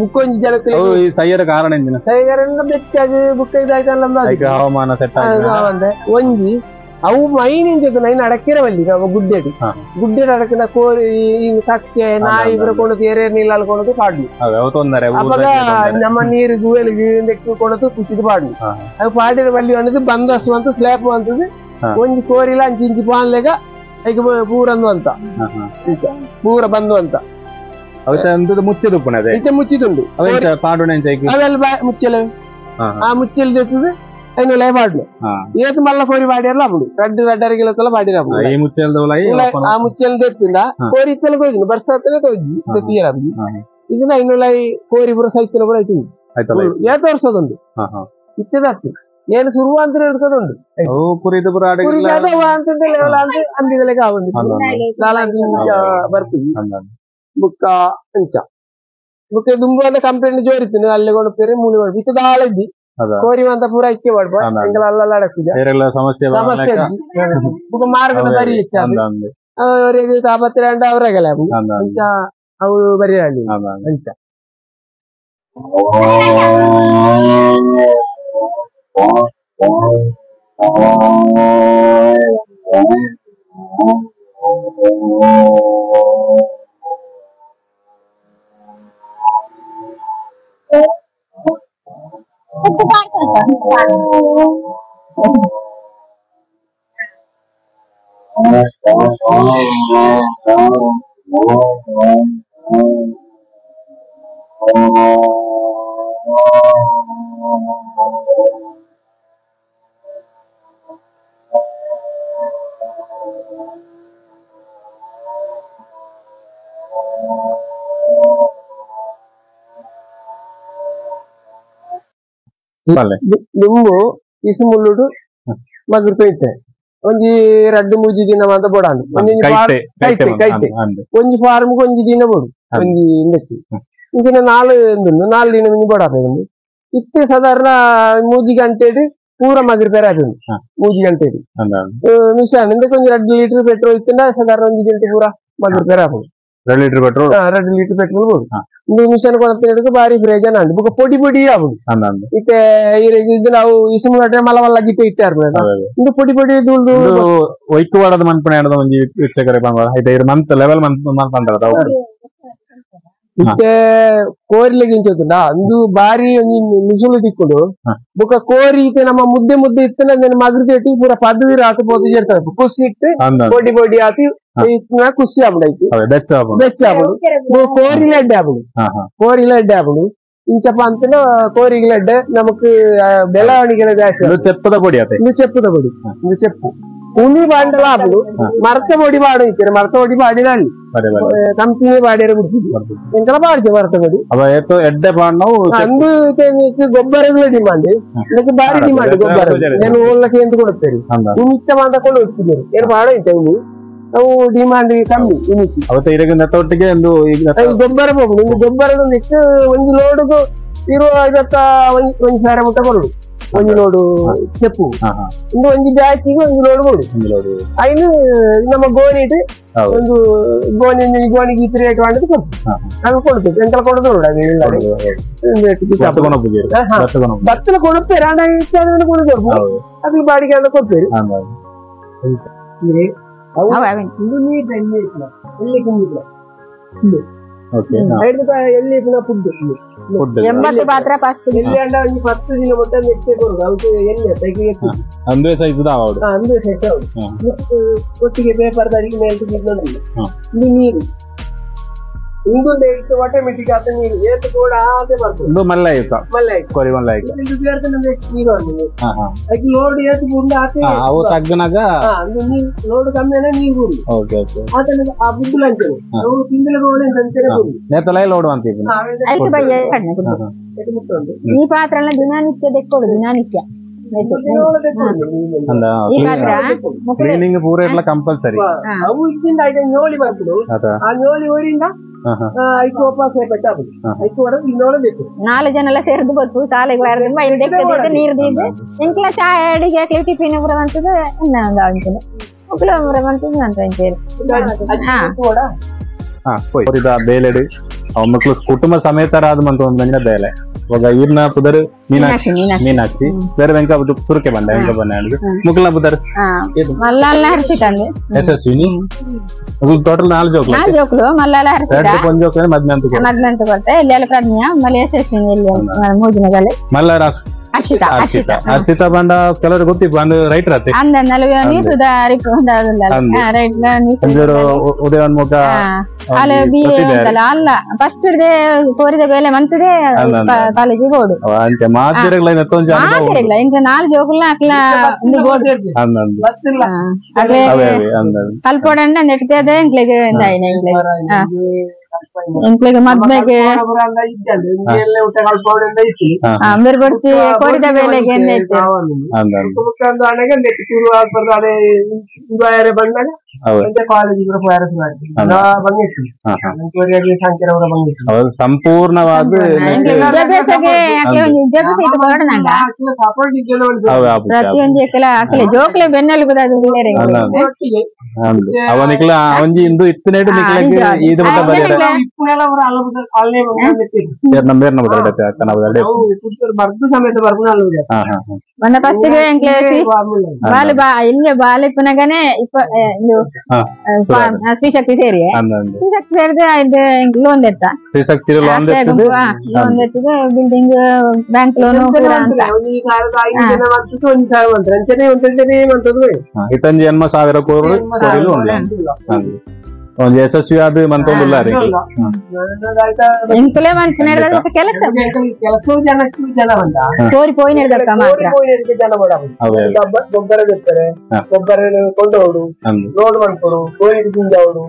ಬುಕ್ ಒಂಜಿ ಜನಕ್ಕೆ ಸೈಯರ ಕಾರಣ ಎಂಜಿನ ಸೈಯರ ಬೆಚ್ಚಾಗಿ ಬುಕ್ ಇದಾಯ್ತಲ್ಲ ಹವಾಮಾನ ಸೆಟ್ ಆವಂದೆ ಒಂಜಿ ಅವು ಮೈನ್ ಇಂಚ ನೈನ್ ಅಡಕಿರವಲ್ಲಿ ನಾವು ಗುಡ್ಡೆಡು ಗುಡ್ಡೆಡು ಅಡಕಿನ ಕೋರಿ ಕಕ್ಕೆ ನಾಯಿ ಇಬ್ಬರು ಕೊಂಡು ಏರೇ ನೀರು ಅಲ್ಕೊಂಡು ಪಾಡ್ಲಿ ಅವಾಗ ನಮ್ಮ ನೀರು ಗುವೆಲ್ಗೆ ಕೊಡದು ಕುಚ್ಚಿದ್ ಪಾಡ್ಲಿ ಅವು ಪಾಡಿರ ಬಲ್ಲಿ ಅನ್ನೋದು ಬಂದಸು ಅಂತ ಸ್ಲ್ಯಾಪ್ ಅಂತದ್ದು ಒಂಜಿ ಕೋರಿಲ ಅಂಚಿ ಇಂಚಿ ಪಾನ್ಲೆಗ ಐಕ ಪೂರಂದು ಅಂತ ಪೂರ ಬಂದು ಅಂತ ಮುಚ್ಚಿದುಪ್ಪುನ ಇತ್ತೆ ಮುಚ್ಚಿದುಂಡು ಅವೆಲ್ಲ ಮುಚ್ಚಲ ಆ ಮುಚ್ಚಲ್ ದೆತ್ತದು ಐನುಲೇ ಪಾಡ್ಲು ಏತ್ ಮಲ್ಲ ಕೋರಿ ಪಾಡ್ಯಾರಲ್ಲ ಅప్పుడు ರಡ್ಡು ರಡ್ಡರ ಕಿಲೋತಲ ಪಾಡಿರ ಆ ಮುಚ್ಚಲ್ ದೆತ್ತಿಂದ ಕೋರಿ ಇತ್ತೆಲ್ಲ ತೋಜಿ ಬರ್ಸಾತನೆ ತೋಜಿ ತೀರ ಇದನ್ನ ಐನುಲೈ ಕೋರಿ ಪೂರ ಸೈತಲ ಪೂರ ಐತು ಏತ್ ವರ್ಷದುಂಡು ಇತ್ತದತ್ತು ಏನು ಶುರುವಾಂತರ ಇರ್ತದುಂಡು ಅಂದಿದಲೆಗ ಬರ್ತೀವಿ ಬುಕ್ಕ ಅಂಚ ಬುಕ್ಕ ದುಂಬು ಕಂಪ್ಲೇಂಟ್ ಜೋರಿತ್ತು ಅಲ್ಲೇ ಕೊಂಡು ಮೂಲಿ ಕೊಂಡು ಇತ್ತ ದಾಳ ಇದ್ದಿ ಕೋರಿ ಅಂತ ಪೂರ ಐಕ್ಯ ಮಾಡ್ಬ ಅಲ್ಲೆಲ್ಲ ಅಡಕ್ಕುಜ ಸಮಸ್ಯೆ ಸಮಸ್ಯೆ ಬುಕ್ಕ ಮಾರ್ಗದ ಬರಿ ಹೆಚ್ಚಾದ ಅವರಿಗೆ ತಾಪತ್ರ ಅಂಡ ಅವರಾಗಲ್ಲ ಅಂಚ ಅವು ಬರಿ ಅಂಚ ದುಂಬು ಇಸುಮುಳ್ಳುಡು ಮಗುರು ತೊಯ್ತೆ ಒಂಜಿ ರಡ್ಡು ಮೂಜಿ ದಿನ ಅಂತ ಬೋಡಾಂಡು ಕೈತೆ ಕೈತೆ ಒಂಜಿ ಫಾರ್ಮ್ ಒಂಜಿ ದಿನ ಬೋಡು ಒಂಜಿ ಇಂದಕ್ಕೆ ಇಂಚಿನ 4 ಉಂಡು 4 ದಿನ ಮಿನಿ ಬೋಡಾಪೆ ಇತ್ತೆ ಸಾಧಾರಣ 3 ಗಂಟೆಡ್ ಪೂರ ಮಗುರು ಪೇರ ಆಪುಂಡು 3 ಗಂಟೆಡ್ ಮಿಷನ್ ಇಂದಕ್ಕೆ ಒಂಜಿ 2 ಲೀಟರ್ ಪೆಟ್ರೋಲ್ ಇತ್ತಂಡ ಸಾಧಾರಣ ಒಂಜಿ ಗಂಟೆ ಪೂರ ಮಗುರು ಪೇರ ಆಪುಂಡು 2 litre petrol 2 litre petrol ಬೋಡು ಇಂದು ಮಿಷನ್ ಕೊಡತ್ತೆ ಬಾರಿ ಪ್ರಯೋಜನ ಉಂಟು ಬೊಕ ಪೊಡಿ ಪೊಡಿ ಆಪುಂಡು ಇತ್ತೆ ಇದು ನಾವು ಇಸುಮುಳ್ಳು ಮಲ್ಲ ಮಲ್ಲ ಗಿಟ್ಟ ಇತ್ತೆ ಇಂದು ಪೊಡಿ ಪೊಡಿ ಧೂಳು ಒಯ್ಕುವಾಡದ ಮನ್ಪಣೆ ಒಂಜಿ ವೀಕ್ಷಕರೇ month level month ಮನ್ಪಂಡ ಇತ್ತೆ ಕೋರಿಲೆಗ್ ಇಂಚೊತ್ತುಂಡ ಇಂದು ಬಾರಿ ಒಂಜಿ ಮಿಸುಳು ತಿಕ್ಕುಂಡು ಬೊಕ ಕೋರಿ ಇತ್ತೆ ನಮ್ಮ ಮುದ್ದೆ ಮುದ್ದೆ ಇತ್ತನ ಮಗೃತಿ ಇಟ್ಟು ಪೂರ ಪದ್ಧತಿ ರಾತು ಪೋದು ಸೇರ್ತದೆ ಕುಸಿ ಇಟ್ಟು ಪೊಡಿ ಪೊಡಿ ಆತಿ ಖುಷಿ ಆಪುಂಡು ಐತಿ ಬೆಚ್ಚ ಆಪುಂಡು ಕೋರಿಲ ಎಡ್ಡೆ ಆಪುಂಡು ಕೋರಿಲ ಎಡ್ಡೆ ಆಪುಂಡು ಇಂಚಪ್ಪ ಅಂತನ ಕೋರಿಗಳ ಎಡ್ಡೆ ನಮಕ್ ಬೆಳವಣಿಗೆ ಜಾಸ್ತಿ ಚೆಪ್ಪದ ಪೊಡಿ ಇಂದು ಚೆಪ್ಪದ ಪೊಡಿ ಇಂದು ಚೆಪ್ಪು ಉಣಿ ಬಾಂಡಲ ಆಪುಂಡು ಮರತ ಪೊಡಿ ಪಾಡು ಇತ್ತಾರೆ ಮರತ ಪೊಡಿ ಪಾಡಿನ ಕಂಪನಿ ಪಾಡಿಯರ ಬಿಡ್ತಿದ್ವಿ ಎಂಕಲ ಪಾಡ್ಚೆ ಮರತ ಪೊಡಿ ಎಡ್ಡೆ ಪಾಡ್ನವು ಅಂದು ಗೊಬ್ಬರಗಳ ಡಿಮಾಂಡ್ ಇದಕ್ಕೆ ಬಾರಿ ಡಿಮಾಂಡ್ ಗೊಬ್ಬರ నేను ఊళ్ళకి ఎందుకు ಕೊಡ್ತೇನೆ ಉಮಿತ್ತ ಮಾಂತ ಕೊಂಡು ಹೋಗ್ತಿದ್ದೇನೆ ಏನು ಪಾಡ ಇತ್ತೆ ಉಮಿ ಅವು ಡಿಮಾಂಡ್ ಕಮ್ಮಿ ಉಮಿತಿ ಅವತ್ತೆ ಇರಗ ನೆತ್ತೊಟ್ಟಿಗೆ ಒಂದು ಗೊಬ್ಬರ ಹೋಗುದು ಒಂದು ಗೊಬ್ಬರದ ನೆಕ್ಸ್ಟ್ ಒಂದು ಲೋಡುಗು ಇರುವ ಐವತ್ತ ಒಂದು ಸಾವಿರ ಮುಟ್ಟ ಕೊಡು ಒಂದು ಲೋಡು ಚೆಪ್ಪು ಇನ್ನು ಒಂದು ಬ್ಯಾಚಿಗೆ ಒಂದು ಲೋಡ್ ಕೊಡು ಐನು ನಮ್ಮ ಗೋಣಿ ಇಟ್ಟು ಒಂದು ಗೋಣಿ ಗೋಣಿಗೆ ಇತ್ತು ರೇಟ್ ಮಾಡಿದ್ದು ಕೊಡ್ತು ಅದು ಕೊಡ್ತೇವೆ ಎಂತೆಲ್ಲ ಕೊಡೋದು ಭತ್ತನ ಕೊಡುತ್ತೇವೆ ರಾಣ ಹೆಚ್ಚಾದ ಕೊಡುತ್ತೇವೆ ಅದು ಬಾಡಿಗೆ ಅಂತ ಕೊಡ್ತೇವೆ ಎಲ್ಲಿ ಫುಡ್ 80 ಪಾತ್ರ ಫಸ್ಟ್ ಎಲ್ಲಿ ಅಂಡ ಒಂಜಿ 10 ದಿನ ಮುಟ್ಟ ಮೆತ್ತೆ ಕೊಡುದು ಅವಕ್ಕೆ ಎಣ್ಣೆ ತೈಗೆ ಅಂದುವೆ ಸೈಜ್ ದ ಆವಡು ಅಂದುವೆ ಸೈಜ್ ಆವಡು ಒಟ್ಟಿಗೆ ಪೇಪರ್ ದಾರಿಗೆ ಮೇಲೆ ತಿನ್ನೋದಿಲ್ಲ ಇದು ನೀರು ಇಂದೊಂದು ಇಟ್ಟು ಆಟೋಮೆಟಿಕ್ ಆತ ನೀರು ಏತು ಕೂಡ ಆತೆ ಬರ್ತದೆ ಇಂದು ಮಲ್ಲ ಆಯ್ತಾ ಮಲ್ಲ ಆಯ್ತು ಕೊರಿ ಮಲ್ಲ ಆಯ್ತು ಇಂದು ಬೇರ್ತನ ನೀರು ಬರ್ತದೆ ಅದಕ್ಕೆ ಲೋಡ್ ಏತು ಬುಂಡ ಆತೆ ಅವು ತಗ್ಗನಾಗ ಅಂದು ನೀರು ಲೋಡ್ ಕಮ್ಮಿ ಅನ್ನ ನೀರು ಬುಂಡು ಓಕೆ ಓಕೆ ಆತನ ಆ ಬುಡ್ಡು ಅಂತಾನೆ ಅವು ತಿಂದಲ ಗೋಡೆ ಅಂತಾನೆ ಬುಂಡು ನೇತಲೈ ಲೋಡ್ ಅಂತ ಇದ್ದು ಆಯ್ತು ಬಯ್ಯ ಕಣ್ಣು ಈ ಪಾತ್ರ ಎಲ್ಲ ದಿನನಿತ್ಯ ದೆಕ್ಕೊಡು ದಿನನಿತ್ಯ ಕ್ಲೀನಿಂಗ್ ಪೂರ ಇರ್ಲ ಕಂಪಲ್ಸರಿ ಅವು ಇದ್ದಿಂದ ಐತೆညೋಳಿ ಬರ್ತದೆ ಆညೋಳಿ ಓರಿಂದ ಐಕು ವಾಪಸ್ ಪೆಟ್ಟಾಪುಂಡು ಐಕು ಹೊರ ಇನ್ನೋಳ ಬೇಕು 4 ಜನ ಎಲ್ಲ ಸೇರ್ದು ಬರ್ತು ಸಾಲೆಗೆ ನೀರು ದೀದು ಎಂಕ್ಲ ಚಾಯ್ ಅಡಿಗೆ ಟಿಫಿನ್ ಪೂರ ಅಂತದ ಎನ್ನ ಅಂತದೆ. ಮುಕ್ಲು ಮಂತುಂದು ಅಂತ ಇಂಚೇರು ಕೋರಿದ ಬೇಲೆಡು ಅವ ಮಕ್ಳು ಕುಟುಂಬ ಸಮೇತರಾದ ಮಂತ ಒಂದಂಜಿನ ಬೇಲೆ ಒಗ ಈರ್ನ ಪುದರ್ ಮೀನಾಕ್ಷಿ ಮೀನಾಕ್ಷಿ ಬೇರೆ ವೆಂಕ ಸುರುಕೆ ಬಂದ ವೆಂಕ ಬಂದ ಮುಕ್ಲ ಪುದರ್ ಮಲ್ಲಾಲ ಹರ್ಷಿತ ಅಂದೆ ಯಶಸ್ವಿನಿ ಟೋಟಲ್ 4 ಜೋಕ್ಲು 4 ಜೋಕ್ಲು ಮಲ್ಲಾಲ ಹರ್ಷಿತ ಎರಡು ಕೊಂಜ ಜೋಕ್ಲು ಮದ್ಮೆ ಅಂತ ಮದ್ಮೆ ಅಂತ ಕೊಡ್ತೆ ಎಲ್ಲೆಲ್ಲ ಪ್ರಜ್ಞಾ ಮಲ್ಲ ಯಶಸ್ವಿನಿ ಎಲ್ಲಿ ಮೂಜಿನಗಲೆ ಮಲ್ಲಾರ ಹರ್ಷಿತ ಹರ್ಷಿತ ಹರ್ಷಿತ ಬಂದ ಕೆಲವರು ಗೊತ್ತಿಪ್ಪ ಅಂದ್ ರೈಟರ್ ಆತೆ ಅಂದ ನಲುವೆ ಸುಧಾರಿ ರೈಟ್ ಅಂಜರು ಉದಯೋನ್ಮುಖ ಅಲ್ಲ ಬಿ ಅಂತಲ್ಲ ಅಲ್ಲ ಫಸ್ಟ್ ಹಿಡ್ದೆ ಕೋರಿದ ಬೇಲೆ ಮಂತದೆ ಕಾಲೇಜಿಗೆ ಹೋಡು ಅಂಚೆ ಮಾತಿರಗ್ಲ ಮಾತಿರಗ್ಲ ಇಂಕ 4 ಜೋಕುಲ್ನ ಅಕ್ಲ ಕಲ್ಪೋಡಂಡ ನೆಟ್ತದೆ ಇಂಕ್ಲೆಗೆ ಇಂಕ್ಲೆಗೆ ಮದ್ಮೆಗೆ ಮೇರ್ಗೊಡ್ಸಿ ಕೋರಿದ ಬೇಲೆಗೆ ಸಂಪೂರ್ಣವಾದ ವಿದ್ಯಾಭ್ಯಾಸಕ್ಕೆ ವಿದ್ಯಾಭ್ಯಾಸ ಇದು ಹೊರಡನಂಗ ಪ್ರತಿಯೊಂದು ಅಕ್ಲೆ ಜೋಕ್ಲೆ ಬೆನ್ನೆಲುಬು ಅವನಿಕ್ಲ ಒಂಜಿ ಇಂದು ಇತ್ತನೇಡು ಇದು ಬಾಲೆ ಬಾ ಇಲ್ಲಿ ಬಾಲೆ ಪುನಗನೆ ಶ್ರೀಶಕ್ತಿ ಸೇರಿ ಶ್ರೀಶಕ್ತಿ ಸೇರಿದ ಲೋನ್ ಎತ್ತ ಶ್ರೀಶಕ್ತಿ ಲೋನ್ ಲೋನ್ ಎತ್ತದ building bank loan ಪೂರ ಅಂತ ಇತ್ತಂಜಿ ಎನ್ಮ ಸಾವಿರ ಕೋರಿ ಒಂಜಿ ಯಶಸ್ವಿ ಆದ ಮಂತೊಂದುಲ್ಲ ಎಂಕುಲೇ ಮಂತುನ ಕೆಲಸ ಕೋರಿ ಪೋಯಿನೆಡ್ದಕ್ಕ ಮಾತ್ರ ಗೊಬ್ಬರ ಬಿತ್ತಾರೆ ಗೊಬ್ಬರ ಕೊಂಡೋಡು ಲೋಡ್ ಮಾಡ್ಕೊಡು ಕೋರಿ ದಿಂಜಾವಡು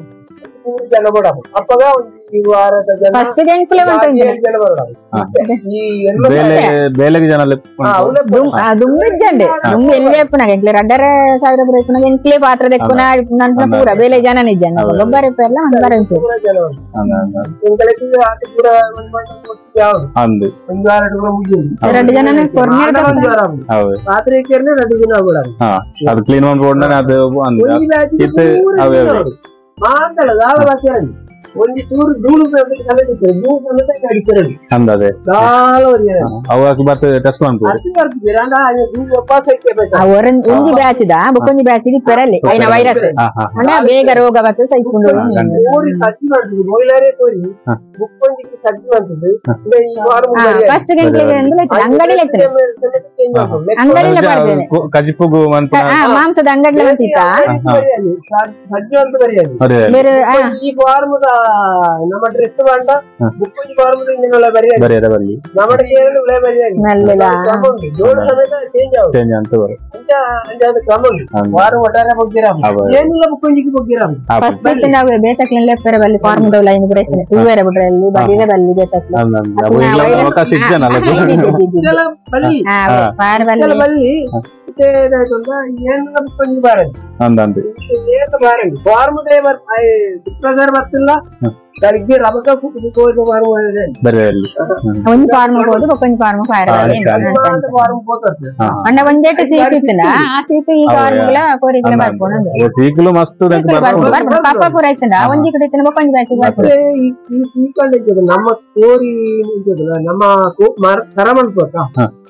ಮೂರು ಜನ ಬಡವು ಅಪ್ಪಗ ಒಂದು ವಾರದ ಜನ ಫಸ್ಟ್ ಎಂಕುಲೇ ಜನ ಬರಡವು ಈ ಬೇಲೆಗೆ ಜನ ದುಮ್ಮಿಜ್ಜಂಡೆ ದುಮ್ಮಿ ಎಲ್ಲೇ ಇಪ್ಪುನಾಗ ಎಂಕ್ಲೆ 2,500 ಬರ ಇಪ್ಪುನಾಗ ಎಂಕ್ಲೆ ಪಾತ್ರ ದೆಕ್ಕುನ ನನ್ನ ಪೂರ ಬೇಲೆ ಜನ ನಿಜ ಗೊಬ್ಬರ ಇಪ್ಪೆಲ್ಲ ಒಂದು ಬರ ಎರಡು ಜನ ಪಾತ್ರೆ ಎರಡು ಜನ ಅದು ಕ್ಲೀನ್ ಮಾಡ್ಕೊಂಡು ಅದು ಮಾತಾಡೋದು ಆಳ ಒಂಜಿ ಚೂರು ಧೂಳು ಧೂಳು ಸಮೇತ ಅಡಿಕ್ಕಿರದು ಅಂದದೆ ದಾಲ ಅವಾಗ ಬತ್ತ ಟೆಸ್ಟ್ ಮಾಡ್ಬೋದು ಒಂಜಿ ಬ್ಯಾಚ್ the ಬೊಕ್ಕೊಂಜಿ batch ಇಪ್ಪೆರಲ್ಲಿ ಐನ ವೈರಸ್ ಅಂಡ ಬೇಗ ರೋಗ ಬತ್ತ ಸಹಿಸ್ಕೊಂಡು ಕೋರಿ ಸಜ್ಜಿ ಮಾಡ್ತದೆ ಮೊಯ್ಲಾರೇ ಕೋರಿ ಬುಕ್ಕೊಂಜಿಗೆ ಸಜ್ಜಿ ಮಾಡ್ತದೆ ಫಸ್ಟ್ ಅಂಗಡಿ ಅಂಗಡಿಲ ಪಡ್ತೇನೆ ಕಜಿಪುಗು ಮಾಂಸದ ಅಂಗಡಿ ಅಂತಿತ್ತ ಸಜ್ಜು ಅಂತ ಬರೆயாது ಬೇರೆ ಈ ಫಾರ್ಮದ ನಮ್ಮ ಡ್ರೆಸ್ വേണ്ട ಬುಕ್ಕೊಂಜಿ ಫಾರ್ಮದ ಇಂಜಿನೆಲ್ಲ ಬರೆயாது ಬರೆಯದ ಬರಲಿ ನಮ್ಮ ಏಳು ಬರೆயாது ನಲ್ಲದ ಕ್ರಮ ಉಂಟು ಜೋಡು ಸಮೇತ ಚೇಂಜ್ ಆವು ಚೇಂಜ್ ಅಂತ ಬರ ಅಂಚ ಅಂಚ ಕ್ರಮ ಉಂಟು ವಾರ ಒಟ್ಟಾರೆ ಬಗ್ಗಿರ ಏನಿಲ್ಲ ಬುಕ್ಕೊಂಜಿಗೆ ಬಗ್ಗಿರ ಫಸ್ಟ್ ನಾವು ಬೇತಕ್ಲೆಲ್ಲ ಲೆಪ್ಪರೆ ಬಲ್ಲಿ ಫಾರ್ಮ್ ದೌಲ ಐನು ಬರೆಸ್ತೇನೆ ಹೂವೇರ ಬಿಡ್ರಲ್ಲಿ ಬದಿರ ಬಲ್ಲಿ ಬೇತಕ್ಲೆ ಅವಕಾಶ ಇಜ್ಜನಲ್ಲ ಬಲ್ಲಿ ಪಾರ್ ಬಲ್ಲಿ ಬಲ್ಲಿ ಏನಿಲ್ಲ ಬುಕ್ಕೊಂಜಿ ಬಾರಂದು ಅಂದಂದು ಏಕ ಬಾರಂದು ಫಾರ್ಮ್ ಪ್ರಸಾರ ಬರ್ತಿಲ್ಲ ಬೆಳಿಗ್ಗೆ ರಬಕ ಬರೆಯಲ್ಲಿ ಒಂಜಿ ಫಾರ್ಮ್ ಹೋದು ಬೊಕ್ಕೊಂಜಿ ಫಾರ್ಮ್ ಫೈರ್ ಫಾರ್ಮ್ ಹೋಗ್ತದೆ ಅಂಡ ಒಂಜೇಟ ಸೀಕ್ ಇತ್ತಲ್ಲ ಆ ಸೀಕ್ ಈ ಫಾರ್ಮ್ಗಳ ಕೋರಿಗಳ ಬರ್ಕೊಂಡು ಸೀಕಲು ಮಸ್ತ್ ಪಾಪ ಪೂರ ಇತ್ತಲ್ಲ ಒಂಜಿ ಕಡೆ ಇತ್ತಲ್ಲ ಬೊಕ್ಕೊಂಜಿ ಬ್ಯಾಚ್ ಮತ್ತೆ ಈ ಸೀಕಂಡ ಇದ್ದದ ನಮ್ಮ ಕೋರಿ ಇದ್ದದಲ್ಲ ನಮ್ಮ ಕರ ಮನ್ಪೋತ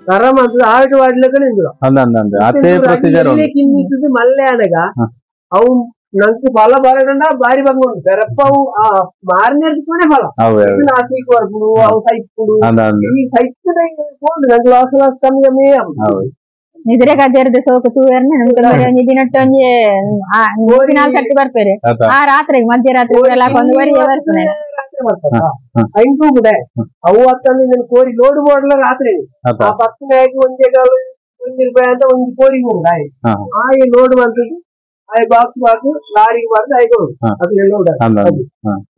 ಕರ ಮಂತದ ಆಟ ವಾಡ್ಲಕನೆ ಇಂದುಲ ಅಂದಂದ ಅದೇ ಪ್ರೊಸೀಜರ್ ಕಿನ್ನಿತ್ತದ ಮಲ್ಲೆ ಆನಗ ಅವು ನಂಗೆ ಫಲ ಬರಗಂಡ ಬಾರಿ ಬಂಗ ಉಂಟು ಬೆರಪ್ಪ ಅವು ಆ ಮಾರನೇ ಫಲ ನಾಸಿಕ್ ವರ್ಪುಡು ಅವು ಸೈಪುಡು ಈ ಸೈಪ್ ನಂಗೆ ಲಾಸ್ ಲಾಸ್ ಕಮ್ಮಿ ಕಮ್ಮಿ ಆಪುಂಡು ನಿದ್ರೆ ಕಜರ್ದ ಸೋಕು ತೂಯರ್ನೆ ನಮ್ಗೆ ಒಂಜಿ ದಿನಟ್ಟ ಒಂಜಿ ನಾಲ್ ಸರ್ತಿ ಬರ್ಪೇರೆ ಆ ರಾತ್ರಿ ಮಧ್ಯರಾತ್ರಿ ಎಲ್ಲ ಒಂದುವರೆ ಬರ್ಪುನೆ ರಾತ್ರಿ ಬರ್ತಾರ ಐದು ಕೂಡ ಅವು ಅತ್ತಂದ್ರೆ ಇದನ್ನ ಕೋರಿ ಲೋಡ್ ಮಾಡಲ ರಾತ್ರಿ ಆ ಪತ್ತನಾಗಿ ಒಂದೇ ಕಾಲು ಒಂಜಿ ರೂಪಾಯಿ ಅಂತ ಒಂದು ಕೋರಿ ಹೋಗುದು ಆಯ್ ಲೋಡ್ ಮಾಡ್ತದೆ ಆಯ್ ಬಾಕ್ಸ್ ಬಾಕ್ಸ್ ಲಾರಿಗೆ ಬಾರ್ದು ಆಯ್ ಕೊಡುದು ಅದು ಲೋಡ್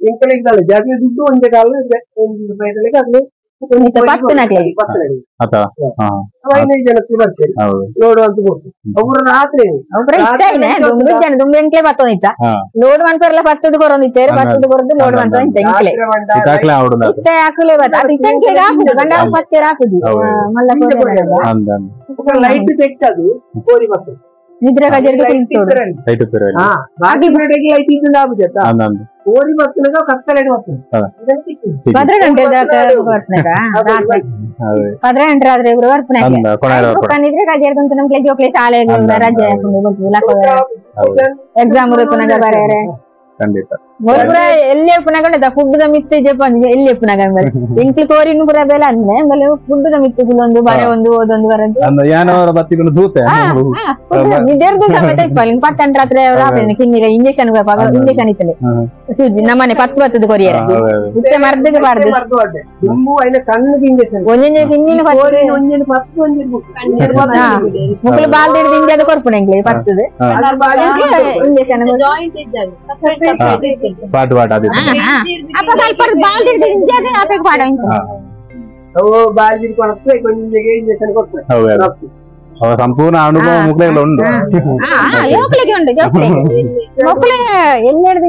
ಇಂಕಲಿಗೆ ಜಾಸ್ತಿ ದುಡ್ಡು ಒಂದೇ ಕಾಲು ಒಂಜಿ ರೂಪಾಯಿ ಅದು ಐನೈದು ಜನಕ್ಕೆ ಬರ್ತೇನೆ ಲೋಡ್ ಅಂತ ಕೊಟ್ಟು ಒಬ್ರು ರಾತ್ರಿ ದುಂಬೆ ಎಂಕ್ಲೆ ಬತ್ತೊಂದಿತ್ತ ಲೋಡ್ ಮನ್ಪರ್ಲ ಪತ್ತದ ಕೊರೊಂದಿತ್ತೇರು ಪತ್ತದ ಕೊರದು ಲೋಡ್ ಮನ್ಪೊಂದಿತ್ತ ಎಂಕ್ಲೆ ಇತ್ತ ಹಾಕುಲೆ ಬತ್ತ ಅದು ಇತ್ತ ಎಂಕ್ಲೆಗೆ ಹಾಕುದು ಗಂಡ ಪತ್ತೇರು ಹಾಕುದು ಮಲ್ಲ ಲೈಟ್ ತೆಗ್ತದು ಕೋರಿ ಬರ್ತದೆ. ನಿದ್ರೆ ಕಜರ್ಗೆ ತಿಂತೋಡು ಲೈಟ್ ಇಪ್ಪೆರೆ ಹಾ ಬಾಕಿ ಬ್ರೆಡ್ಗೆ ಲೈಟ್ ಇದ್ದ ಆಬುಜತ್ತ ಕೋರಿ ಬತ್ತನಗ ಕತ್ತ ಲೈಟ್ ಬರ್ತದೆ. 12 ಗಂಟೆ ದಾಕ ಬರ್ಪನಗ ರಾತ್ರಿ 12 ಗಂಟೆ ರಾತ್ರಿ ಬರ್ಪನಗ ನಿದ್ರೆ ಕಜರ್ಗೆ ಅಂತ ನಮ್ಗೆ ಜೋಕ್ಲೆ ಶಾಲೆ ರಜೆ ಹಾಕೊಂಡು ಎಕ್ಸಾಮ್ ಇರುಪನಗ ಬರೇರೆ ಖಂಡಿತ ಪೂರ ಎಲ್ಲಿ ಉಪ್ಪುನಾಗ ಫುಡ್ the ಮಿತ್ ಜಪಾನ್ ಎಲ್ಲಿ ಉಪ್ಪುನಾಗ ಎಂಕ್ಲಿ ಕೋರಿನು ಪೂರ ಬೆಲೆ ಅಂದೆ ಆಮೇಲೆ ಫುಡ್ the ಮಿತ್ ಒಂದು ಬರೆ ಒಂದು ಓದೊಂದು ಬರದು ಯಾನವರ ಬತ್ತಿಗಳು ದೂತೆ ನಿದ್ದೆರ್ದು ಸಮೇತ ಇಪ್ಪಲ್ಲ ಪತ್ತಂಟ ರಾತ್ರಿ ಕಿನ್ನಿಗೆ ಇಂಜೆಕ್ಷನ್ ಇಂಜೆಕ್ಷನ್ ಇತ್ತಲೆ ಸೂಜಿ ನಮ್ಮನೆ ಪತ್ತು ಬತ್ತದ ಕೊರಿಯರೆ ಇತ್ತೆ ಮರ್ದಿಗೆ ಬಾರ್ದು ಒಂಜೊಂಜೆ ಕಿನ್ನಿನ ಮುಕ್ಳು ಬಾಲ್ದ ಹಿಡಿದು ಇಂಜಾದ ಕೊರ್ಪುಣ ಎಂಕ್ಲೆ ಪತ್ತದ ಇಂಜೆಕ್ಷನ್ ಪಾಟ್ ಪಾಟ್ ಅದೇ ಅಪ್ಪ ಸ್ವಲ್ಪ ಬಾಲ್ ಹಿಡಿದು ಇಂಜಾದ ಆಪೆಗೆ ಪಾಡ ಸಂಪೂರ್ಣ ಅನುಭವ ಮುಕ್ಳೆಲ್ಲ ಉಂಟು. ಜೋಕ್ಲಿಗೆ ಉಂಟು ಜೋಕ್ಲಿಗೆ ಮಕ್ಕಳೇ ಎಲ್ಲೆರಡು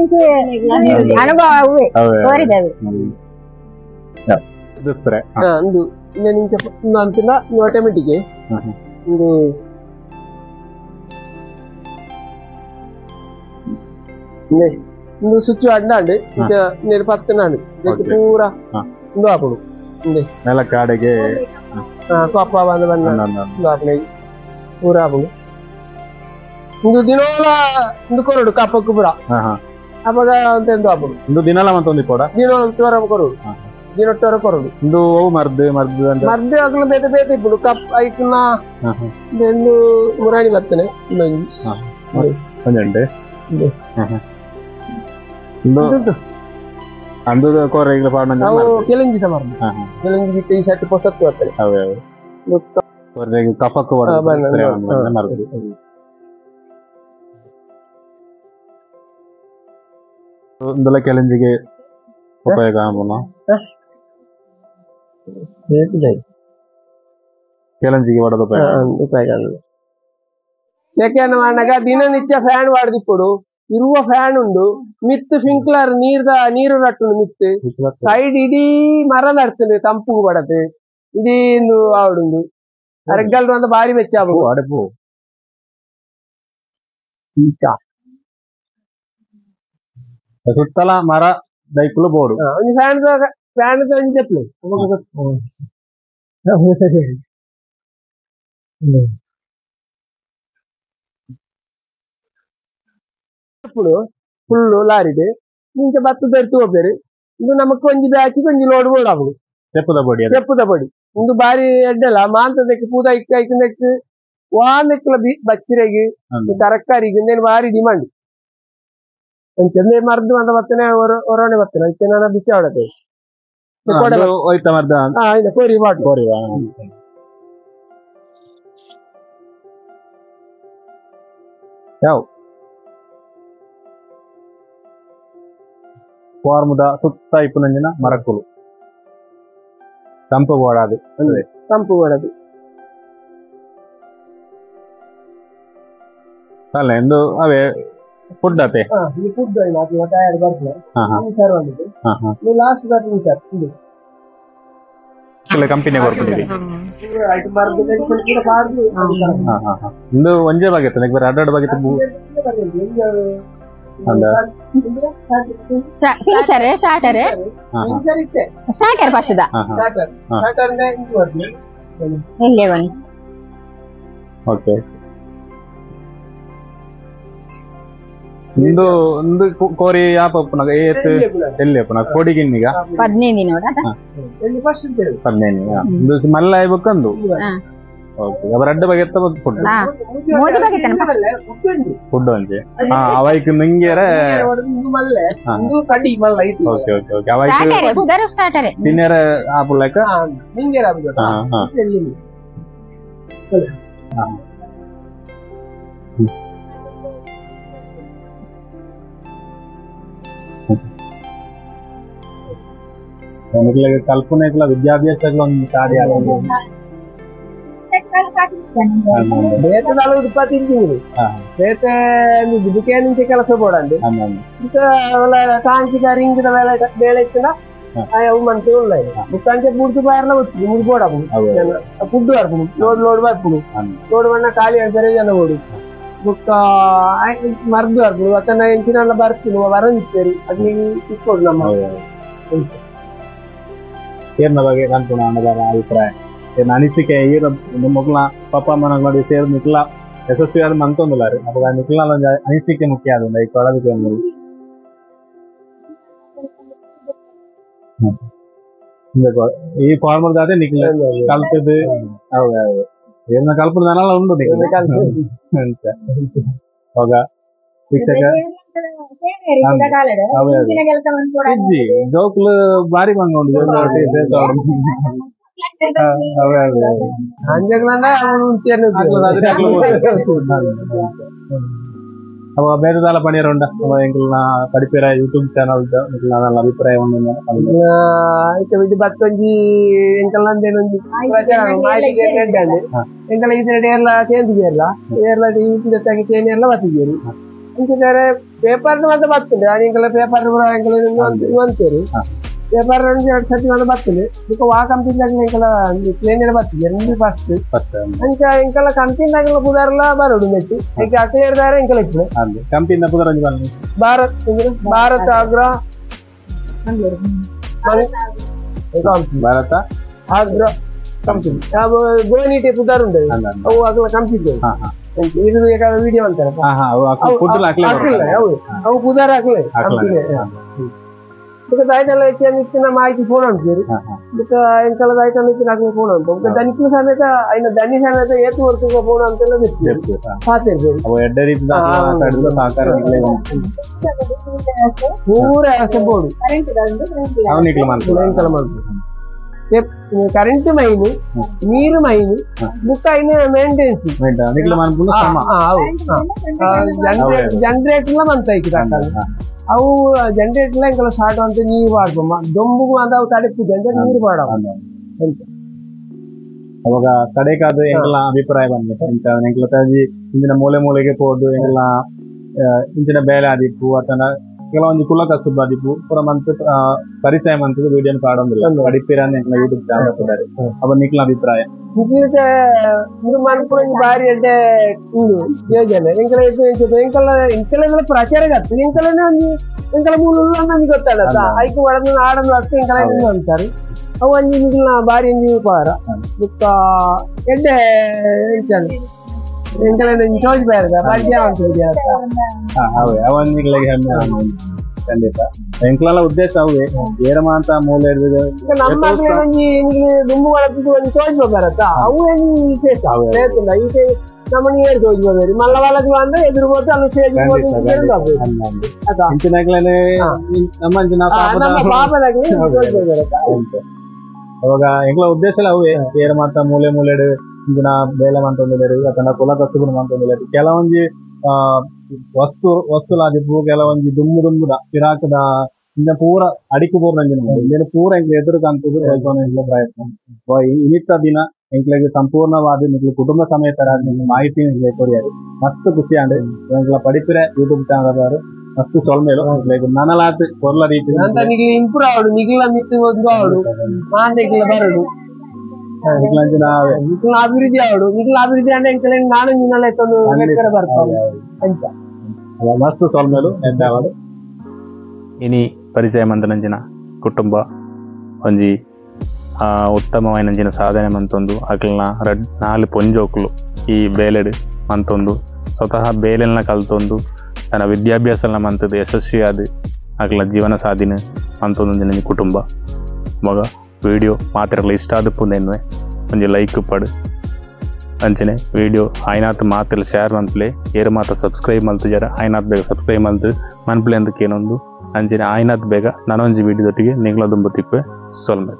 ಅನುಭವ ಅವೇ ತೋರಿದವೆ. ಆಟೋಮೆಟಿಕ್ ಒಂದು ಇಂದು ಸ್ವಿಚ್ ಅಡ್ಡಾಂಡು ಇಂಚ ಪತ್ತನಾಂಡು ಪೂರ ಇಂದು ಆಪುಡು ನೆಲಕ್ಕಾಡೆಗೆ ಕೊಪ್ಪ ಬಂದು ಬಂದ ಇಂದು ಆಪುಣೆ ಪೂರ ಆಪುಂಡು. ಇಂದು ದಿನೋಲ ಇಂದು ಕೊರಡು ಕಪ್ಪಕ್ಕು ಪೂರ ಅಪಗ ಅಂತ ಎಂದು ಆಪುಂಡು. ಇಂದು ದಿನಲ ಮತ್ತೊಂದು ಕೊಡ ದಿನ ತೋರ ಕೊರಡು ದಿನೊಟ್ಟೋರ ಕೊರಡು. ಇಂದು ಅವು ಮರ್ದು ಮರ್ದು ಮರ್ದು ಆಗಲು ಬೇತೆ ಬೇತೆ ಇಪ್ಪುಡು ಕಪ್ ಐಕ್ನ ಎಂದು ಮುರಾಣಿ ಬರ್ತನೆ ಇನ್ನೊಂದು ಅಂದು ಕೋರೆಗಳ ಪಾಡ ಅವು ಕೆಲಂಜಿದ ಮರ್ದು ಕೆಲಂಜಿ ಈ ಸೆಟ್ ಪೊಸತ್ತು ಬರ್ತದೆ. ಕೋರೆಗೆ ಕಫಕ್ಕೆ ಮರ್ದು ಇಂದೆಲ್ಲ ಕೆಲಂಜಿಗೆ ಉಪಯೋಗ ಆಪುನ ಕೆಲಂಜಿಗೆ ವಡದ ಉಪಯೋಗ ಉಪಯೋಗ. ಸೆಕೆಂಡ್ ಮಾಡಾಗ ದಿನನಿತ್ಯ ಫ್ಯಾನ್ ವಾಡ್ದಿಪ್ಪುಡು ಇರುವ ಫ್ಯಾನ್ ಉಂಡು ಮಿತ್ತು ಫಿಂಕ್ಲರ್ ನೀರ್ದ ನೀರು ರಟ್ಟುಂಡು ಮಿತ್ತು ಸೈಡ್ ಇಡೀ ಮರ ನಡ್ತುಂಡು ತಂಪುಗು ಬಡತೆ ಇಡೀ ಆವಡುಂಡು ಅರೆಗ್ಗಲ್ಡು ಅಂತ ಬಾರಿ ಮೆಚ್ಚ ಅಡೆಪು ಸುತ್ತಲ ಮರ ದೈಕುಲು ಬೋಡು ಒಂಜಿ ಫ್ಯಾನ್ ಫ್ಯಾನ್ ಒಂಜಿ ತೆಪ್ಲೆ ಫುಲ್ಲು ಲಾರಿಡ್ ಇಂಚ ಬತ್ತು ದೊರ್ತು ಹೋಗ್ಬೇರು. ಇಂದು ನಮಕ್ ಒಂಜಿ ಬ್ಯಾಚಿಗೆ ಒಂಜಿ ಲೋಡ್ ಬೋಡು ಆಪುಂಡು ಚೆಪ್ಪುದ ಬೊಡಿ ಚೆಪ್ಪುದ ಬೊಡಿ ಇಂದು ಬಾರಿ ಎಡ್ಡೆಲ ಮಾಂತದಕ್ಕೆ ಪೂದ ಇಕ್ಕ ಐಕ್ಕೊಂದಕ್ಕೆ ವಾಂದಕ್ಲ ಬಚ್ಚಿರೆಗ್ ತರಕಾರಿಗೆ ಇಂದೇನು ಬಾರಿ ಡಿಮಾಂಡ್. ಅಂಚಂದೆ ಮರ್ದು ಅಂತ ಬತ್ತನೆ ಒರೋಣೆ ಬತ್ತನೆ ಅಂಚೆ ನಾನು ಬಿಚ್ಚಾವಡತೆ ಕೋರಿ ಬಾಟ್ಲು ಕೋರಿ ಯಾವ ಫಾರ್ಮದ ಸುತ್ತ ಇಪ್ಪುನಂಜಿನ ಮರಕ್ಕುಲು ತಂಪು ಬೋಡಾದು ತಂಪು ಬೋಡಾದು ಅಲ್ಲ ಎಂದು ಅವೇ ಫುಡ್ ಅತೆ ಫುಡ್ last company ಬರ್ಕೊಂಡಿರಿ ಇಂದು ಒಂಜೇ ಬಾಗಿತ್ತು ಬೇರೆ ಅಡ್ಡ ಬಾಗಿತ್ತು. Starter starter first okay ಇಂದು ಇಂದು ಕೋರಿ ಯಾಪ ಉಪ್ಪುನಾಗ ಏತ್ ಎಲ್ಲಿ ಉಪ್ಪುನಾಗ ಕೋಡಿ ಗಿನ್ನಿಗ 15 ದಿನ 15 ಇಂದು ಮಲ್ಲ ಆಯ್ಬೇಕು ಅಂದು ಓಕೆ ಅವರ ಅಡ್ಡ ಬಗೆ ಫುಡ್ ಫುಡ್ ಒಂಜಿ ಅವೈಕ್ ನಿಂಗೆರೆ okay okay okay ಅವೈಕ್ ತಿನ್ನೆರೆ ಆಪುಲಕ ಕಲ್ಪನೆಗಳ ವಿದ್ಯಾಭ್ಯಾಸಗಳ ಒಂದು ಕಾರ್ಯ ಬೇತೆ ಉತ್ಪತ್ತಿ ಬೇತೆ ದುಃಖ ಕೆಲಸ ಬೋಡಂడి ಟಾಂಕಿದ ರಿಂಗಿದ ಬೇಲೆ ಬೇಳೆ ಇತ್ತದ ಅವು ಮಂತೆ ಉಳ್ಳ ಬುಕ್ಕಂಚೆ ಬುಡ್ದು ಬಾರ್ಲ ಒತ್ತು ಮುಗಿ ಬೋಡಪುಂಡು ಫುಡ್ ಬರ್ಪುಂಡು ಲೋಡ್ ಲೋಡ್ ಬರ್ಪುಂಡು ಲೋಡ್ ಬಣ್ಣ ಖಾಲಿ ಬೇರೆ ಜನ ಬೋಡು. ಬೊಕ್ಕ ಮರ್ದು ಬರ್ಪುಂಡು ಅತ್ತನ ಎಂಚಿನ ಬರ್ಪುಂಡು ಬರಂದಿತ್ತೇರಿ ಅದು ಇಕ್ಕೊಡು ನಮ್ಮ ಏರ್ನ ಬಗ್ಗೆ ಅನ್ಪುಣ ಅಭಿಪ್ರಾಯ ಏರ್ನ ಅನಿಸಿಕೆ ಈರ ಮೊಗ್ಲ ಪಪ್ಪ ಅಮ್ಮನ ನೋಡಿ ಸೇರ್ ನಿಕ್ಲ ಯಶಸ್ವಿ ಆದ ಮಂತೊಂದುಲ್ಲಾರು ಅಪಗ ನಿಕ್ಲ ಒಂಜಿ ಅನಿಸಿಕೆ ಮುಖ್ಯ ಆದುಂಡು ಈ ಕೊಡದಕ್ಕೆ ಈ ಫಾರ್ಮರ್ ದಾದೆ ನಿಕ್ಲ ಕಲ್ತದ್ದು ಹೌದು ಹೌದು ಏರ್ನ ಕಲ್ಪುನ ಉಂಡು ನಿಕ್ಲ ಅಂತ ಅವಾಗ ಶಿಕ್ಷಕ ಜೋಕ್ಲು ಬಾರಿ ಬಂಗ ಉಂಡು ಅವ ಬೇರೆದಾಲ ಪಣಿಯರ ಉಂಡ ಎಂಕಲ್ನ ಪಡಿಪೇರ ಯೂಟ್ಯೂಬ್ ಚಾನಲ್ ಅಭಿಪ್ರಾಯ ಉಂಡು ಇತ್ತೆ ಬತ್ತೊಂಜಿ ಎಂಕಲ್ನ ಒಂಜಿ ಪ್ರಚಾರ ಮಾಹಿತಿ ಎಂಕಲ ಇತರ ಏರ್ಲ ಕೇಂದ್ರಿಯಲ್ಲ ಏರ್ಲ ಯೂಟ್ಯೂಬ್ ಕೇನಿಯಲ್ಲ ಬತ್ತಿದ್ದೀರಿ ಇಂಚಿನ ಪೇಪರ್ ಮಾತ್ರ ಬರ್ತದೆ ಎಂಕಲ ಪೇಪರ್ ಎಂಕಲ ಅಂತೀರಿ ಪೇಪರ್ ಎರಡು ಸರ್ತಿ ಮಾತ್ರ ಬರ್ತದೆ ಬೊಕ್ಕ ವಾ ಕಂಪನಿ ಎಂಕಲ ಕ್ಲೀನರ್ ಬರ್ತದೆ ಎರಡು ಫಸ್ಟ್ ಅಂಚ ಎಂಕಲ ಕಂಪನಿ ಪುದಾರ್ಲ ಬರೋಡು ನೆಟ್ಟು ಈಗ ಅಕ್ಲೇರ್ದಾರ ಎಂಕಲ ಇಪ್ಪು ಕಂಪನಿ ಪುದಾರ್ ಭಾರತ್ ಭಾರತ್ ಆಗ್ರ ಭಾರತ ಆಗ್ರ ಕಂಪನಿ ಗೋನಿಟೆ ಪುದಾರ್ ಉಂಟು ಅವು ಅಗಲ ಕಂಪನಿ ಇದು ಬೇಕಾದ ವಿಡಿಯೋ ಅಂತಾರೆ ಅವು ಪುದಾರ್ ಹಾಕ್ಲೆ ಕಂಪನಿ ಬೊಕ್ಕ ದಾಯ್ತಲ್ಲ ಹೆಚ್ಚು ಇತ್ತಿನ ಮಾಹಿತಿ ಫೋನ್ ಅಂತೀರಿ ಬೊಕ್ಕ ಎಂಕಲ ದಾಯ್ತಲ್ಲ ಇತ್ತಿನ ಹಾಕ್ಲೆ ಫೋನ್ ಅಂತ ಬೊಕ್ಕ ದನಿಕ್ಲು ಸಮೇತ ಐನ ದನಿ ಸಮೇತ ಏತು ವರ್ತು ಫೋನ್ ಅಂತೆಲ್ಲ ಬಿಡ್ತೀರಿ ಪಾತಿರ್ತೀರಿ ಪೂರ ಬೋರ್ಡು ಎಂಕಲ ಮಾಡ್ತೀವಿ ಕರೆಂಟ್ ಮೈನ್ ನೀರು ಮೈನ್ ಬುಕ್ಕ ಐನ ಮೇಂಟೆನ್ಸ್ ಜನರೇಟರ್ ಮಂತ ಐತಿ ಅವು ಜನರೇಟರ್ ಎಂಕಲ ಶಾರ್ಟ್ ಅಂತ ನೀರು ಪಾಡ್ಪಮ್ಮ ದೊಂಬುಗು ಅಂತ ಅವು ತಡೆಪು ಜನರೇಟರ್ ನೀರು ಪಾಡವು ಅವಾಗ ಕಡೆಕಾದ ಎಂಕಲ ಅಭಿಪ್ರಾಯ ಬಂದಿತ್ತು ಇಂತ ಎಂಕಲ ತಾಜಿ ಇಂಚಿನ ಮೂಲೆ ಮೂಲೆಗೆ ಪೋದು ಎಂಕಲ ಇಂಚಿನ ಬೇಲೆ ಆದಿಪ್ಪು ಅಥವಾ ಕೆಲವೊಂದು ಕುಲ ಕಸುಬು ಆದಿಪ್ಪು ಪೂರ ಮಂತ್ ಪರಿಚಯ ಮಂತದ ವಿಡಿಯೋನ ಪಾಡೊಂದಿಲ್ಲ ಪಡಿಪೀರ ಎಂಕಲ ಯೂಟ್ಯೂಬ್ ಚಾನಲ್ ಕೊಡಾರೆ ಅವ ನಿಕ್ಲ ಅಭಿಪ್ರಾಯ ಇದು ಮನ್ಪುರ ಬಾರಿ ಎಡ್ಡೆ ಉಂಡು ಯೋಜನೆ ಎಂಕಲ ಎಂಕಲ ಎಂಕಲ ಪ್ರಚಾರ ಆಗ್ತದೆ ಎಂಕಲನೇ ಒಂಜಿ ಎಂಕಲ ಮೂಲ ನನ್ಗೆ ಗೊತ್ತಾಗತ್ತ ಐಕು ಒಡದ ಆಡಂದು ಹತ್ತು ಎಂಕಲ ಅಂತಾರೆ ಅವು ಒಂಜಿ ನಿಕ್ಲ ಬಾರಿ ಒಂಜಿ ಉಪಕಾರ ಬೊಕ್ಕ ಎಡ್ಡೆ ಎಂಚನೆ ಎಂಕಲ ಚೋಜ್ ಬೇರೆ ಪರಿಚಯ ಅಂತ ಅವನಿಗೆ ಹೆಮ್ಮೆ ಖಂಡಿತ ಎಂಕಲ ಉದ್ದೇಶ ಅವೇ ಏರಮ ಅಂತ ಮೂಲೆ ನಮ್ಮ ಒಂಜಿ ದುಂಬು ಒಳಪಿದ್ದು ಒಂಜಿ ತೋಜ್ ಬರತ್ತ ಅವು ಏನು ವಿಶೇಷ ಈಗ ನಮ್ಮ ನೀರು ತೋಜ್ ಬೇರೆ ಮಲ್ಲ ವಾಲದು ಅಂದ್ರೆ ಎದುರು ಹೋದ ಅಲ್ಲಿ ಸೇಜ್ ನಮ್ಮ ಪಾಪದಾಗಲಿ ಅವಾಗ ಎಂಕಲ ಉದ್ದೇಶ ಅವೇ ಏರಮ ಅಂತ ಮೂಲೆ ಮೂಲೆಡು ಇಂಚಿನ ಬೇಲೆ ಮಂತೊಂದಿಲ್ಲೆರ್ ಅತ್ತಂಡ ಕುಲ ಕಸುಬು ಮಂತೊಂದಿಲ್ಲೆರ್ ಕೆಲವೊಂಜಿ ವಸ್ತು ವಸ್ತುಲಾದಿಪ್ಪು ಕೆಲವೊಂಜಿ ದುಮ್ಮು ದುಂಬುದ ಪಿರಾಕದ ಇಂದ ಪೂರ ಅಡಿಕು ಪೂರ ನಂಜಿನ ಇಂದೆನ್ ಪೂರ ಎಂಕ್ಲ ಎದುರು ಕಾಣ್ತದೆ ಎಂಕ್ಲ ಪ್ರಯತ್ನ ಇನಿತ್ತ ದಿನ ಎಂಕ್ಲೆಗ್ ಸಂಪೂರ್ಣವಾದ ನಿಕ್ಲ ಕುಟುಂಬ ಸಮೇತರಾದ ನಿಕ್ಲ ಮಾಹಿತಿ ನಿಕ್ಲೆ ಕೊರಿಯಾರು ಮಸ್ತ್ ಖುಷಿ ಆಂಡ್ ಎಂಕ್ಲ ಪಡಿಪಿರೆ ಯೂಟ್ಯೂಬ್ ಚಾನಲ್ ಮಸ್ತ್ ಸೊಲ್ಮೇಲು ಎಂಕ್ಲೆಗ್ ನನಲಾತ್ ಕೊರ್ಲ ರೀತಿ ನಿಕ್ಲ ಇಂಪ್ರೂವ್ ಆವಡು ನಿಕ್ಲ ಮಿತ್ತು ಒಂದು ಆವಡು ಮಾಂದೆಕ್ಲ ಬರಡು ನಿಕ್ಲ ಅಭಿವೃದ್ಧಿ ಆವಡು ನಿಕ್ಲ ಅಭಿವೃದ್ಧಿ ಅಂದ್ರೆ ಎಂಕ್ಲೆ ನಾನು ನಿನ್ನಲ್ಲ ಎತ್ತೊಂದು ಬರ್ತಾರೆ ಅಂಚ ಮಸ್ತ್ ಸೊಲ್ಮೇಲು ಎಂದಾವಡು ಇನಿ ಪರಿಚಯ ಮಂದನಂಜಿನ ಕುಟುಂಬ ಒಂಜಿ ಉತ್ತಮವಾಯಿನಂಚಿನ ಸಾಧನೆ ಮಂತೊಂದು ಅಕ್ಲ್ನ ರಡ್ ನಾಲ್ ಪೊಂಜೋಕ್ಲು ಈ ಬೇಲೆಡ್ ಮಂತೊಂದು ಸ್ವತಃ ಬೇಲೆಲ್ನ ಕಲ್ತೊಂದು ತನ್ನ ವಿದ್ಯಾಭ್ಯಾಸನ ಮಂತದ್ದು ಯಶಸ್ವಿಯಾದ ಅಕ್ಲ ಜೀವನ ಸಾಧನೆ ಮಂತೊಂದು ಕುಟುಂಬ ಮಗ ವಿಡಿಯೋ ಮಾತ್ರಗಳ ಇಷ್ಟ ಆದಪ್ಪುಂದೆನ್ವೆ ಒಂಜಿ ಲೈಕ್ ಪಡು ಅಂಚನೆ ವಿಡಿಯೋ ಆಯ್ನಾತ್ ಮಾತ್ರ ಶೇರ್ ಮನ್ಪ್ಲೆ ಏರು ಮಾತ್ರ ಸಬ್ಸ್ಕ್ರೈಬ್ ಮಲ್ತಿಜಾರ ಆಯ್ನಾತ್ ಬೇಗ ಸಬ್ಸ್ಕ್ರೈಬ್ ಮಲ್ತು ಮನ್ಪ್ಲೆ ಅಂದಕ್ಕೇನೊಂದು ಅಂಚನೆ ಆಯ್ನಾತ್ ಬೇಗ ನಾನೊಂಜಿ ವಿಡಿಯೋದೊಟ್ಟಿಗೆ ನಿಂಗ್ಲ ದುಂಬು ತಿಕ್ಕುವೆ ಸೊಲ್ಮೆ.